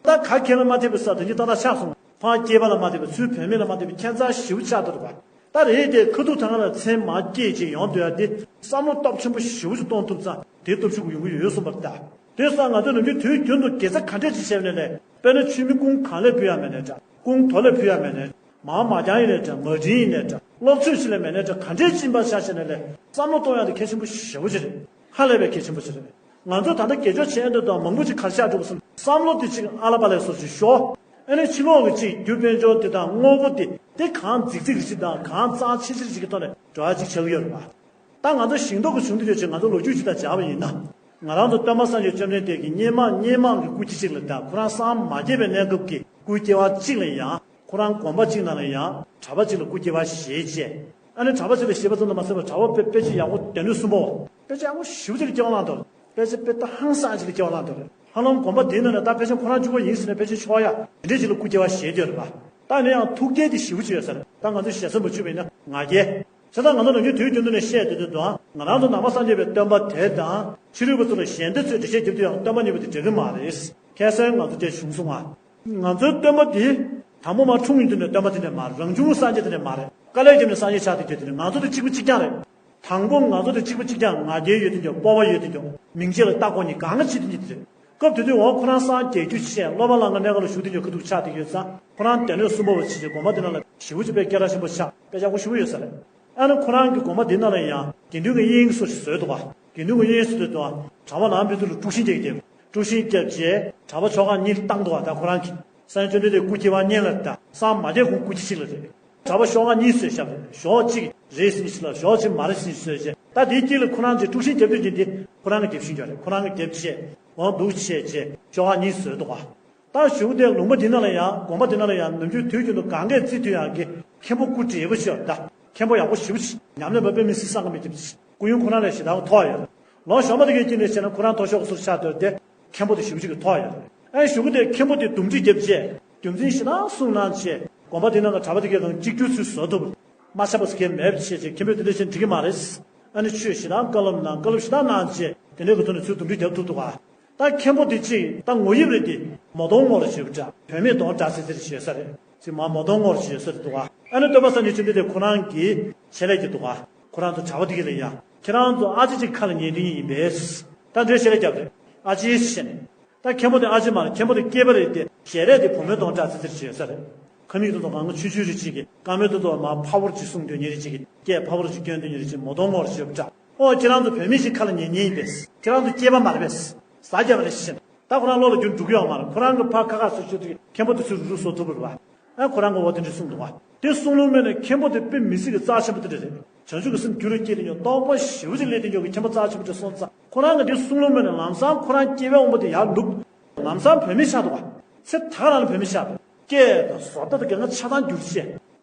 ད་ག་གེ་ལ་མ་ཐེབས་པའི་ས་དེ་གཉིས་ཏག་ཏག་ཆགས་སོང་། ཕར་སྐྱེས་པ་ལ་མ་ཐེབས་པའི་ཚུར་བུད་མེད་ལ་མ་ཐེབས་པའི་ཁྱད་མཚར་ཞེ་པོ་ཆགས་འདུག་པ། ད་རེད་དེ་ཁ་ཐུག་ཐང་ལ་མཚན་མ་སྐྱེས་ཅིག་ཡོང་འདོད་ཡ་དེ་བསམ་བློ་སྟོབས་ཆེན་པོ་ཞེ་པོ་ཅིག་གཏོང་ཐུབ་ཙང་དེའི་སྟོབས་ཤུགས་ཀྱིས་ཡོང་གི་ཡོད་གསུངས་པ་རེད་ད། དེ་སོང་ང་ཚོ་ནམ་རྒྱུན་དུས་རྒྱུན་དུ་དགེ་རྩ་ག་འདྲས་ཅིག་བྱས་པ་ནས་ལས་དཔེར་ན་ཆུ་མིག་ཀུན་གང་ལས་ཕུལ་ཡ་མེད་ནའི་འདྲ། ཀུན་རྡོ་ལས་ཕུལ་ཡ་མེད་ནའི་འདྲ། མར་མ་རྐྱང་ཡིན་ནའི་འདྲ། མ་བྲིས་ཡིན་ནའི་འདྲ། སློབ་ཚོད་ཅིག་ལས་མེད་ནའི་འདྲ། ག་འདྲས་ཅིག་ཡིན་པ་ཆ་བཞག་ནས་ལས་བསམ་བློ་གཏོང་ཡ་དེ་གལ་ཆེན་པོ་ཞེ་པོ་ཅིག་རེད། ཧ་ལས་པའི་གལ་ཆེན་པོ་ཞིག་རེད། ང་ཚོ་ད་ལྟ་དགེ་སྦྱོར་བྱས་འདུག་དང་མང་པོ་ཅིག་གར་ཤག་འགྲོ་དགོས་སམ་བསམ་བློ་དེ་ཅིག་ཨ་ལ་པ་ལས་སོ་ཅིག་ཤོག་ཨ་ནི་ཕྱི་ལོགས་ཀྱི་ཅིག་རྒྱུ་དཔལ་འབྱོར་དེ་དང་དངོས་པོ་དེ་དེ་གང་རྫིག་རྫིག་ཅིག་དང་གང་གཙང་ཆེ་ཆེ་ཅིག་གི་ཐོག་ནས་འགྲོ་ཡ་ཅིག་ཆགས་ཀྱི་ཡོད་རེད་པ། ད་ང་ཚོ་ཞིང་ཐོག་གི་བྱུང་འདུག་ཡོད་ཅིག་ང་ཚོ་ལོ་རྒྱུས་ཅིག་དང་སྦྱར་བ་ཡིན་ན། ང་རང་ཚོ་སྟོན་པ་སངས་རྒྱས་བཅོམ་ལྡན་འདས་ཀྱིས་སྔོན་མ་སྔོན་མ་གི་སྐུ་སྐྱེ་གཅིག་ལ་དང་ཁོ་རང་སངས་མ་རྒྱས་པའི་གནས་སྐབས་ཀྱི་སྐུ་སྐྱེ་བ་གཅིག་ལ་ཡང་ཁོ་རང་དགོན་པ་གཅིག་ནང་ལ་ཡང་གྲྭ་པ་གཅིག་ལ་སྐུ་སྐྱེ་བ་བཞེས་བྱས། ཨ་ནི་གྲྭ་པ་གཅིག་ལ་བཞེས་པ་ཙམ་དུ་མ་ཟད་པར་གྲྭ་པ་དཔེ་དཔེ་ཆ་ཡག་པོ་སྡེ་སྣོད་གསུམ་པོ། དཔེ་ཆ་ཡག་པོ་ཞེ་པོ་ཅིག་ལ་སྐྱེ་བ་བླངས་འདུག་དཔེ་ཆ་དཔེ་ལྟ་ཧང་སང་ཅིག་ལ་སྐྱེ་བ་བླངས་འདུག་ཧ་ལམ་དགོན་པ་འདིའི་ནང་ནས་ད་ཕལ་ཆེར་ཁོ་རང་གཅིག་པོ་ཡིན་ཟེར་ནས་ཕལ་ཆེར་ཆོག་ཡ་དེ་འདྲས་ཅིག་ལ་སྐུ་སྐྱེ་བ་བཞེས་བསྡད་ཡོད་རེད་པ། ད་ནི་ཡང་ཐུགས་རྒྱལ་དེ་ཞེ་པོ་ཅིག་ཡོད་ས་རེད། ད་ང་ཚོས་ཞལ་ཆེམས་པ་བརྒྱུད་པ་ཡིན་ན་ང་རྒྱལ། བྱས་ཙང་ང་ཚོ་ནམ་རྒྱུན་དུས་རྒྱུན་དུ་ནས་བཤད་བསྡད་དུས་དང་ང་རང་ཚོ་ནང་པ་སངས་རྒྱས་པའི་སྟོན་པ་དེ་དང་ཕྱི་རོལ་པ་ཚོ་ལ་ཞལ་འདེབས་ཚོས་འགྲེལ་བཤད་རྒྱབ་དུས་ཡང་སྟོན་པ་གཉིས་པོ་དེ་འདྲ་གི་མ་རེད། ཁ་སང་ང་ཚོ་དེ་བྱུང་སོང་ང་། ང་ཚོའི་སྟོན་པ་དེ་དང་པོ་མར་འཁྲུངས་ཡོང་དུས་ནས་སྟོན་པ་དེ་འདྲ་མ་རེད། རང་བྱུང་སངས་རྒྱས་དེ་འདྲ་མ་རེད། དཀའ་ལས་བརྒྱབ་ནས་སངས་རྒྱས་ཆགས་བསྡད་རྒྱུ་དེ་འདྲ། ང་ཚོ་དེ་གཅིག་པ་གཅིག་རྐྱང་རེད། དང་པོ་ང་ཚོ་དེ་གཅིག་པ་གཅིག་རྐྱང་། ང་རྒྱལ་ཡོད་དེ་འཇོག་སྤོབས་པ་ཡོད་དེ་འཇོག་མིང་ཆེ་ལ་ལྟ་དགོས་ནི་གང་ག་བྱེད་དེ་འཇོག་དེ་རེད། སྐབས་དེ་དུས་འོང་ཁོ་རང་སངས་རྒྱས་རྒྱུ་ཆེ་སློབ་པ་ལང་ཀ་གནས་ཁང་ལ་བཞུགས་དེ་འཇོག་ཁ་ཐུག་ཆགས་བསྡད་ཡོད་ཙང་ཁོ་རང་སྡེ་སྣོད་གསུམ་པ་བ་བྱེད་ཅེས་དགོན་པ་དེ་ནང་ལ་ཞེ་པོ་ཅིག་དཔེ་སྐད་གྲགས་ཆེན་པོ་ཆགས་དཔེ་ཡག་པོ་ཞེ་པོ་ཡོད་ས་རེད། ཨ་ནི་ཁོ་རང་གི་དགོན་པ་དེ་ནང་ལ་ཡང་དགེ་འདུན་གྱི་དབྱིངས་སུ་བཟོས་འདུག་པ། དགེ་འདུན་གྱི་དབྱིངས་སུ་བཟོས་འདུག་པ། གྲྭ་པ་ནང་ཕན་ཚུན་ལ་དཀྲུག་ཤིང་རྒྱག་གི་བསྡད། དཀྲུག་ཤིང་བརྒྱབ་རྗེས་གྲྭ་པ་ཆོ་ག་གཉིས་བཏང་འདུག་པ། ད་ཁོ་རང་གིས་སངས་རྒྱས་བཅོམ་ལྡན་འདས་སྐུ་སྐྱེ་བ་གཉིས་ལ་ད་སངས་མ་རྒྱས་གོང་སྐུ་སྐྱེ་གཅིག་ལ་རེད། གྲྭ་པ་ཤོག་ཁག་གཉིས་བཟོས་བཞག་པ་རེད། ཤོག་གཅིག་རེད་ཟེར་ནས་ཞིག་ལ་ཤོག་གཅིག་མ་རེད་ཟེར་ནས་བཟོས་རྗེས་ད་དེའི་དཀྱིལ་ལ་ཁོ་རང་ཚོས་དཀྲུག་ཤིང་རྒྱབ་དུས་ཀྱི་འདི་ཁོ་རང་གི་རྒྱབ་ཤིང་རྒྱབ་རེད། ཁོ་རང་གི་རྒྱབ་བྱས་འོང་འདུག་བྱས་རྗེས་ཤོག་ཁག་གཉིས་བཟོས་འདུག་པ། ད་གཞུག་དེ་ལུང་པ་འདི་ནང་ལ་ཡང་དགོན་པ་འདི་ནང་ལ་ཡང་ནམ་རྒྱུན་དུས་རྒྱུན་དུ་གང་གས་རྩིས་མཐུན་ཡག་གི་མཁན་པོ་སྐུ་བགྲེས་པོ་ཞིག་ཡོད། ད་མཁན་པོ་ཡག་པོ་ཞེ་པོ་ཅིག་ཉམས་ལེན་པ་དཔེ་མི་སྲིད་བསམ་གི་མེད་ཀྱི་སྐུ་ཡོན་ཁོ་རང་ལས་ཞེ་དྲག་མཐོ་བ་ཡོད། ལོ་གཞོན་པ་དེ་གའི་དཀྱིལ་ནས་བཤད་ན་ཁོ་རང་མཐོ་ཤོས་སུ་ཆགས་སྡོད་དེ་མཁན་པོ་དེ་ཞེ་པོ་ཅིག་མཐོ་བ་ཡོད། ཨ་གཞུག་དེ་མཁན་པོ་དེ་འདུམ་འགྲིག་བརྒྱབ་རྗེས་རྒྱུ་མཚན་ཞེ་དྲག་གསུངས་གནང་རྗེས་དགོན་པ་དེ་ནང་གི་གྲྭ་པ་དེ་གའི་དང་གཅིག་གྱུར་ཚུལ་བཟོ་ཐུབ། མ་ཆགས་པ་ཟེར་མཁན་མེད་པ་བྱས་རྗེས་མཁན་པོས་དེ་འདྲ་བྱས་འགྲིག་གི་མ་རེད། ཨ་ནི་ཆོས་ཞེ་དྲག་བཀའ་སློབ་གནང་བཀའ་སློབ་ཞེ་དྲག་གནང་རྗེས་དེ་འདྲའི་གི་ཐོག་ནས་ཚུར་འདུམ་འགྲིག་རྒྱབ་ཐུབ་འདུག་ག་ད་མཁན་པོ་དེ་གཅིག་ད་ངོ་དབྱིབས་རེད་དེ་མོ་གདོང་ངོ་ར་ཞེ་པོ་འདྲ་བུད་མེད་གདོང་འདྲ་ཙེ་ཙེ་རེ་ཞེ་ས་རེད། ཅིག་མ་མོ་གདོང་ངོ་ར་ཞེ་ས་རེད་འདུག་ག་ཨ་ནི་སྟོན་པ་སངས་རྒྱས་བཅོམ་ལྡན་འདས་ཁོ་རང་གི་བྱེད་ལས་ཀྱི་འདུག་ག་ཁོ་རང་ཚོ་གྲྭ་པ་དེ་གི་ལ་ཡ་ཁྱེད་རང་ཚོ་ཨ་ཅེ་ཅིག་ཁ་ལ་ཉན་དེ་ཡིན་པས། ད་འདྲའི་བྱེད་ལས་རྒྱབ་རེད། ཨ་ཅེ་ཞེས་ནས། ད་མཁན་པོ་དེ་ཨ་ཅེ་མ་རེད། མཁན་པོ་དེ་སྐྱེས་པ་རེད་དེ་ཞལ་རས་དེ་བུ་མོའི་གདོང་འདྲ་ཙེ་ཙེ་རེ་ཞེ་ས་རེད། ཁ་མིག་དེ་ཚོ་གང་ག་ཆུང་ཆུང་རེ་ཅིག་གི་རྐང་མིག་དེ་ཚོ་མ་ཕ་བོར་ཅིག་གསུང་འདོད་ཉེ་རེ་ཅིག་གི་སྐད་ཕ་བོར་ཅིག་སྐྱོན་འདོད་ཉེ་རེ་ཅིག་མོ་གདོང་ངོ་ར་ཞེ་པོ་འདྲ། ཨོ་ཁྱེད་རང་ཚོ་བུད་མེད་ཞིག་ཁ་ལ་ཉན་ཉན་ཡིན་པས། ཁྱེད་རང་ཚོ་སྐྱེས་པ་མ་རེད་པས། ཟ་རྒྱབ་རེ་ཞིག་ད་ཁོ་རང་བློ་ལ་རྒྱུན་འགྲོ་གི་ཡོད་མ་རེད། ཁོ་རང་གི་ཕ་ཁ་ཁ་སུ་ཆུ་དུས་མཁན་པོ་དེ་ཚོས་རུ་རུ་བཟོ་ཐུབ་པ་རེད་པ། ཨ་ཁོ་རང་གི་འོ་དེ་འདྲ་གསུངས་འདུག་པ། དེ་གསུང་ལུགས་མེད་ནས་མཁན་པོ་དེ་དཔེ་མི་སྲིད་ཀྱི་རྩ་ཆེན་པོ་དེ་འདྲ་རེད། བྱང་ཆུབ་ཀྱི་སེམས་རྒྱུད་ལ་སྐྱེས་དེ་ཉོ་རྟོགས་པ་ཞེ་པོ་ཅིག་སླེབས་དེ་ཉོ་གི་མཁན་པོ་རྩ་ཆེན་པོ་དེ་སོང་ཙང་ཁོ་རང་གི་དེ་གསུང་ལུགས་མེད་ནས་ལམ་སང་ཁོ་རང་སྐྱེ་བའི་དབང་པོ་དེ་ཡར་ལུག་ལམ་སང་བུད་མེད་ཆགས་འདུག་པ། ཚེ་ཐག་རིང་ལ་བུད་མེད་ཆགས་འདུག་སྐད་དང་བཟོ་ལྟ་དང་གང་ག་ཆ་ཚང་འགྱུར་བྱས།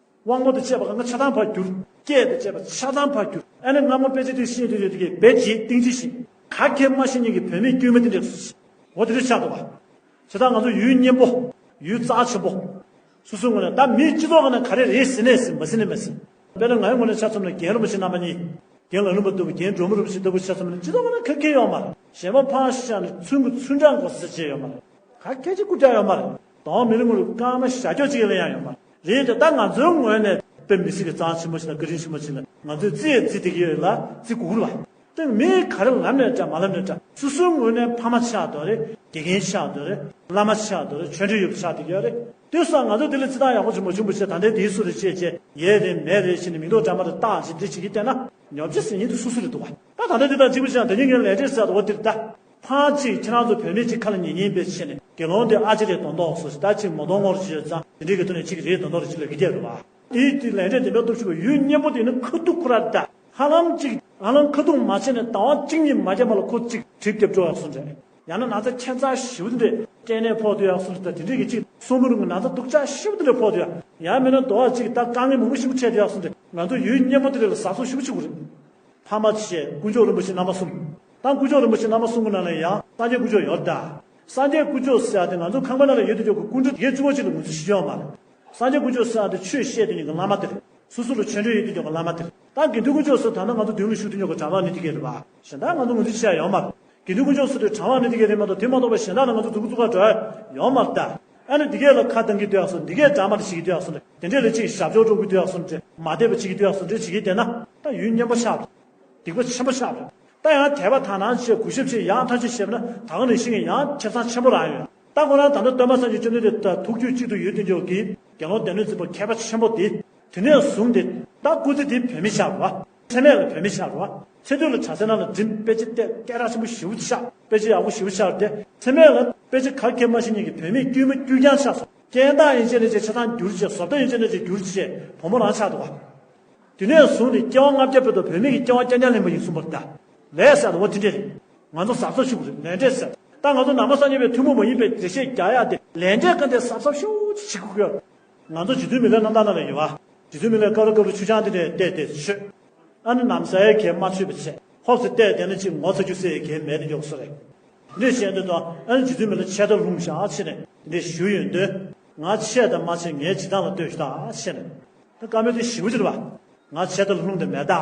དབང་པོ་དང་བཅས་པ་གང་ག་ཆ་ཚང་ཕར་གྱུར། སྐད་དང་བཅས་པ་ཆ་ཚང་ཕར་གྱུར། ཨ་ནི་སྔ་མོ་དཔེ་ཆ་དེ་ཤེས་དུས་ཡོད་དེ་གི་བེད་ཀྱིས་གཏིང་ཅི་ཞིག་ག་གེ་མ་ཤེས་མཁན་གྱི་བུད་མེད་དཀྱུས་མ་དེ་འདྲ་སུ་ཞིག་འོ་དེ་འདྲ་ཆགས་འདུག་པ། བྱས་ཙང་ང་ཚོ་ཡུལ་གཉན་པོ། ཡུལ་རྩ་ཆེན་པོ། སོ་སོའི་ངོས་ནས་ད་མི་སྤྱི་ཚོགས་ཀྱི་ནང་ག་རེ་རེད་ཟེར་ནས་ཟེར་མ་ཟེར་ནས་མ་ཟེར། དཔེར་ན་ང་ཡི་ངོས་ནས་ཆ་མཚོན་ན་རྒན་རིན་པོ་ཆེ་རྣམ་པ་གཉིས། རྒན་ལ་ལུང་པ་ལྟ་བུ་རྒན་འབྲོག་མོ་རིན་པོ་ཆེ་ལྟ་བུ་ཆ་མཚོན་ན་སྤྱི་ཚོགས་ཀྱི་ནང་ག་གེ་ཡོད་མ་རེད། གཞན་པ་ཕར་བཞག་ནས་ཚུར་གི་ཚུར་འབྲང་དགོས་ཟེར་བྱས་ཡོད་མ་རེད། ག་གེ་ཅིག་སྐུ་དྲག་ཡོད་མ་རེད། དོང་མི་རིང་ངུ་རུ་སྐར་མ་བཞག་ཀྱོག་ཅིག་ལ་ཡང་ཡོད་མ་རེད། རེད་དེ་ད་ང་ཚོའི་ངོས་ནས་དཔེ་མི་སྲིད་ཀྱི་རྩ་ཆེན་པོ་ཞིག་དང་བཀའ་དྲིན་ཆེན་པོ་ཞིག་ལ་ང་ཚོས་རྩིས་ཡས་རྩིས་བསྡད་ཀྱི་ཡོད་ལ་རྩིས་དགོས་ཀྱི་རེད་པ། དེ་མི་ག་རེ་ལབ་ནས་འདྲ་མ་ལབ་ནས་འདྲ་སོ་སོའི་ངོས་ནས་ཕ་མ་ཆགས་འདུག་རེད། དགེ་རྒན་ཆགས་འདུག་རེད། བླ་མ་ཆགས་འདུག་རེད། ཆོས་འབྲེལ་ཡོད་པ་ཆགས་བསྡད་ཀྱི་ཡོད་རེད། དེ་སོགས་ང་ཚོ་དེ་ལ་རྩིས་ཐང་ཡག་པོ་ཅིག་མ་བྱུང་བ་བྱས་ད་ལྟའི་དེའི་སུ་རེད་ཅེས་བྱས་ཡས་རེད་མེད་རེད་བྱས་ནས་མིང་འདོགས་འདྲ་མ་རེད་བཏགས་བྱས་འདི་བྱེད་ཀྱི་བལྟས་ན་ཉོབ་ཆེ་ཟེར་མཁན་དེ་སུ་སུ་རེད་འདུག་པ། ད་ད་ལྟ་འདི་དང་གཅིག་པ་བྱས་ན་ད་ཉིན་ངའི་ལས་འབྲས་ཟེར་བ་འདིར་ད། ཕར་གཅིག་ཁྱེད་རང་ཚོ་བུད་མེད་ཅིག་ཁ་ལ་ཉན་ཉན་པའི་ཆེད་ནས་དགེ་སློང་དེ་ཨ་ཅེ་རེད་དོན་དག་སོ་ཞིག་ད་ཅིག་མོ་གདོང་ངོ་ར་ཅིག་ཡོད་ཙང་དེ་འདྲའི་གི་ཐོག་ནས་ཅིག་རེད་དོན་དག་རེད་ཅིག་ལབ་ཀྱི་བསྡད་རེད་པ། དེའི་དེ་ལས་འབྲས་དེ་འདྲ་སྟོབས་ཤུགས་པ་ཡུལ་གཉན་པོ་དེ་ནི་ཁ་ཐུག་ཁོ་ར་ད་ཧ་ལམ་ཅིག་ཧ་ལམ་ཁ་ཐུག་མ་བྱས་ནས་ཟླ་བ་གཅིག་གཉིས་མ་བརྒྱབ་པ་ལ་ཁོ་ཅིག་གྲིབ་རྒྱབ་འགྲོ་ཡག་སོང་རེད། ཡང་ན་ན་ཚ་ཁྱད་མཚར་ཞེ་པོ་དེ་འདྲས་སྐྲན་ནད་ཕོག་བསྡད་ཡག་སོང་རེད། ད་དེ་འདྲས་ཀྱི་ཅིག་སྲོག་མི་རུང་གི་ན་ཚ་སྡུག་ཅག་ཞེ་པོ་དེ་འདྲས་ཕོག་བསྡད་ཡག་ཡང་མིན་ན་དོ་བ་ཅིག་ད་དཀའ་ངལ་མང་པོ་ཞེ་པོ་འཕྲད་བསྡད་ཡག་སོང་རེད། ང་ཚོ་ཡུལ་གཉན་པོ་དེ་འདྲས་ལ་ཟ་སྲོག་ཞེ་པོ་ཅིག་དགོས་རེད། ཕ་མ་བྱས་དཀོན་མཆོག་རིན་པོ་ཆེ་རྣམ་པ་གསུམ། ད་དཀོན་མཆོག་རིན་པོ་ཆེ་རྣམ་པ་གསུམ་གྱི་ནང་ལ་ཡང་སངས་རྒྱས་དཀོན་མཆོག་ཡོད་ད། སངས་རྒྱས་དཀོན་མཆོག་ཟེར་ཡག་དེ་ང་ཚོ་ཁང་པ་ནང་ལ་ཡོད་དུས་ཅོག་གི་སྐུ་ཕྲེང་བརྒྱད་ཅུ་པ་ཅིག་ལ་ངོས་འཛིན་བྱེད་ཀྱི་ཡོད་མ་རེད། སངས་རྒྱས་དཀོན་མཆོག་ཟེར་ཡག་དེ་ཆོས་བཤད་དེ་ཉིད་ཀྱི་བླ་མ་དེ་རེད། སོ་སོ་ལ་ཆོས་འབྲེལ་ཡོད་དུས་ཅོག་གི་བླ་མ་དེ་རེད། ད་དགེ་འདུན་དཀོན་མཆོག་ཟེར་ད་ལྟ་ང་ཚོ་མདུན་ལ་བཞུགས་དུས་ཅོག་གི་གྲྭ་པ་ནི་དེ་གས་རེད་པ། གཞན་དག་ང་ཚོ་ངོས་འཛིན་བྱེད་ཡག་ཡོད་མ་རེད། དགེ་འདུན་དཀོན་མཆོག་ཟེར་དུས་གྲྭ་པ་ནི་དེ་གས་རེད་མ་གཏོགས་དེ་མ་གཏོགས་པ་གཞན་དག་ལ་ང་ཚོ་མཛུབ་གུ་བཙུགས་ག་འགྲོ་ཡག་ཡོད་མ་རེད་ད། ཨ་ནི་འདི་གས་ལ་ཁ་གཏང་གི་སྡོད་ཡག་སོང་། འདི་གས་འདྲ་མ་འདྲ་བྱེད་ཀྱི་སྡོད་ཡག་སོང་། དེ་འདྲས་ལ་ཅིག་ཞབས་ཕྱོགས་སྒྲོག་གི་སྡོད་ཡག་སོང་། མ་བསྡད་པ་བྱེད་ཀྱི་སྡོད་ཡག་སོང་། འདྲ་བྱེད་ཀྱི་བསྡད་ན་ད་ཡུལ་གཉན་པོ་ཆགས་རེད། སྡིག་པ་ཆེན་པོ་ཆགས་རེད། ད་ཡང་དད་པ་དག་སྣང་བྱས་གུས་ཞབས་བྱས་ཡང་ཐམས་ཅད་བྱས་པ་ན་ད་ག་ནང་བཞིན་གྱི་ཡང་ཁེ་བཟང་ཆེན་པོ་རག་ཡོད། ད་ཁོ་རང་ད་ལྟ་སྟོན་པ་སངས་རྒྱས་བཅོམ་ལྡན་འདས་དང་ཐུགས་རྒྱུད་གཅིག་ཏུ་ཡོད་དུས་ཅོག་གི་དགེ་སློང་སྡེ་སྣོད་འཛིན་པ་མཁས་པ་ཆེན་པོ་དེ། དེ་ནས་བཟུང་སྟེ་ད་སྐུ་ཚེ་དེ་བོད་མི་ཆགས་པ། ཚེ་སྨད་ལ་བུད་མེད་ཆགས་རེད་བ། ཚེ་སྟོད་ལ་གྲྭ་ས་ནང་ལ་འགྲིམ། དཔེ་ཆ་བལྟས། སྐད་གྲགས་ཆེན་པོ་ཞེ་པོ་ཆགས། དཔེ་ཆ་ཡག་པོ་ཞེ་པོ་ཆགས་རེད་དེ། ཚེ་སྨད་ལ་དཔེ་ཆ་ག་གེ་མ་ཤེས་མཁན་གྱི་བུད་མེད་དཀྱུས་མ་དཀྱུས་རྐྱང་ཆགས་སོང་། རྐྱེན་དག་ཡིན་ཆེ་ནས་ཅིག་ཆ་ཚང་འགྱུར་བྱས། བཟོ་ལྟ་ཡིན་ཆེ་ནས་ཅིག་འགྱུར་བྱས། བུ་མོ་རང་ཆགས་འདུག་བ། དེ་ནས་བཟུང་ནས་སྐྱེ་བ་ལྔ་བརྒྱ་ཕེབས་དང་བུད་མེད་ཀྱི་སྐྱེ་བ་བརྒྱ་ཉག་ལེན་པ་ཡིན་གསུངས་པ་རེད་ད། ལས་ཟེར་བ་དེ་རེད། ང་ཚོ་གཟབ་གཟབ་ཞུ་དགོས་རེད། ལས་འབྲས་ཟེར། ད་ང་ཚོ་ནང་པ་སངས་རྒྱས་པའི་ཐུན་མོང་མ་ཡིན་པའི་འགྲེལ་བཤད་རྒྱག་ཡག་དེ་ལས་འབྲས་ཀ་འདྲ་གཟབ་གཟབ་ཞེ་པོ་ཅིག་བྱེད་དགོས་ཀྱི་ཡོད། ང་ཚོ་རྗེ་བཙུན་མི་ལའི་རྣམ་ཐར་ནང་ལ་ཡོད་བ། རྗེ་བཙུན་མི་ལས་སྐབས་རེ་སྐབས་རེ་ཆུ་ཆང་དེ་འདྲ་བལྟས་བལྟས་མཆོད། ཨ་ནི་ནམ་ཟླ་ཡ་གས་མ་མཆོད་པ་བྱས། ཧོབ་སེ་བལྟས་བསྡད་ན་ཅིག་ངོ་ཚ་རྒྱུ་ཟེར་ཡ་གས་མེད་དེ་མགྱོགས་སོ་རེད། འདི་འདྲ་བཤད་དུས་དང་། ཨ་ནི་རྗེ་བཙུན་མི་ལ་ཆད་ལྟ་ལྷུང་བཞག་བྱས་ནས་འདི་འདྲ་ཞུ་ཡོང་དུས། ང་ཆད་ལྟ་མ་བྱས། ངའི་བྱེད་སྟངས་ལ་ལྟོས་ཤིག་ད་བྱས་ནས། ད་བཀའ་མོལ་དེ་ཞེ་པོ་ཅིག་རེད་བ། ང་ཆད་ལྟ་ལྷུང་དེ་མེད་ད།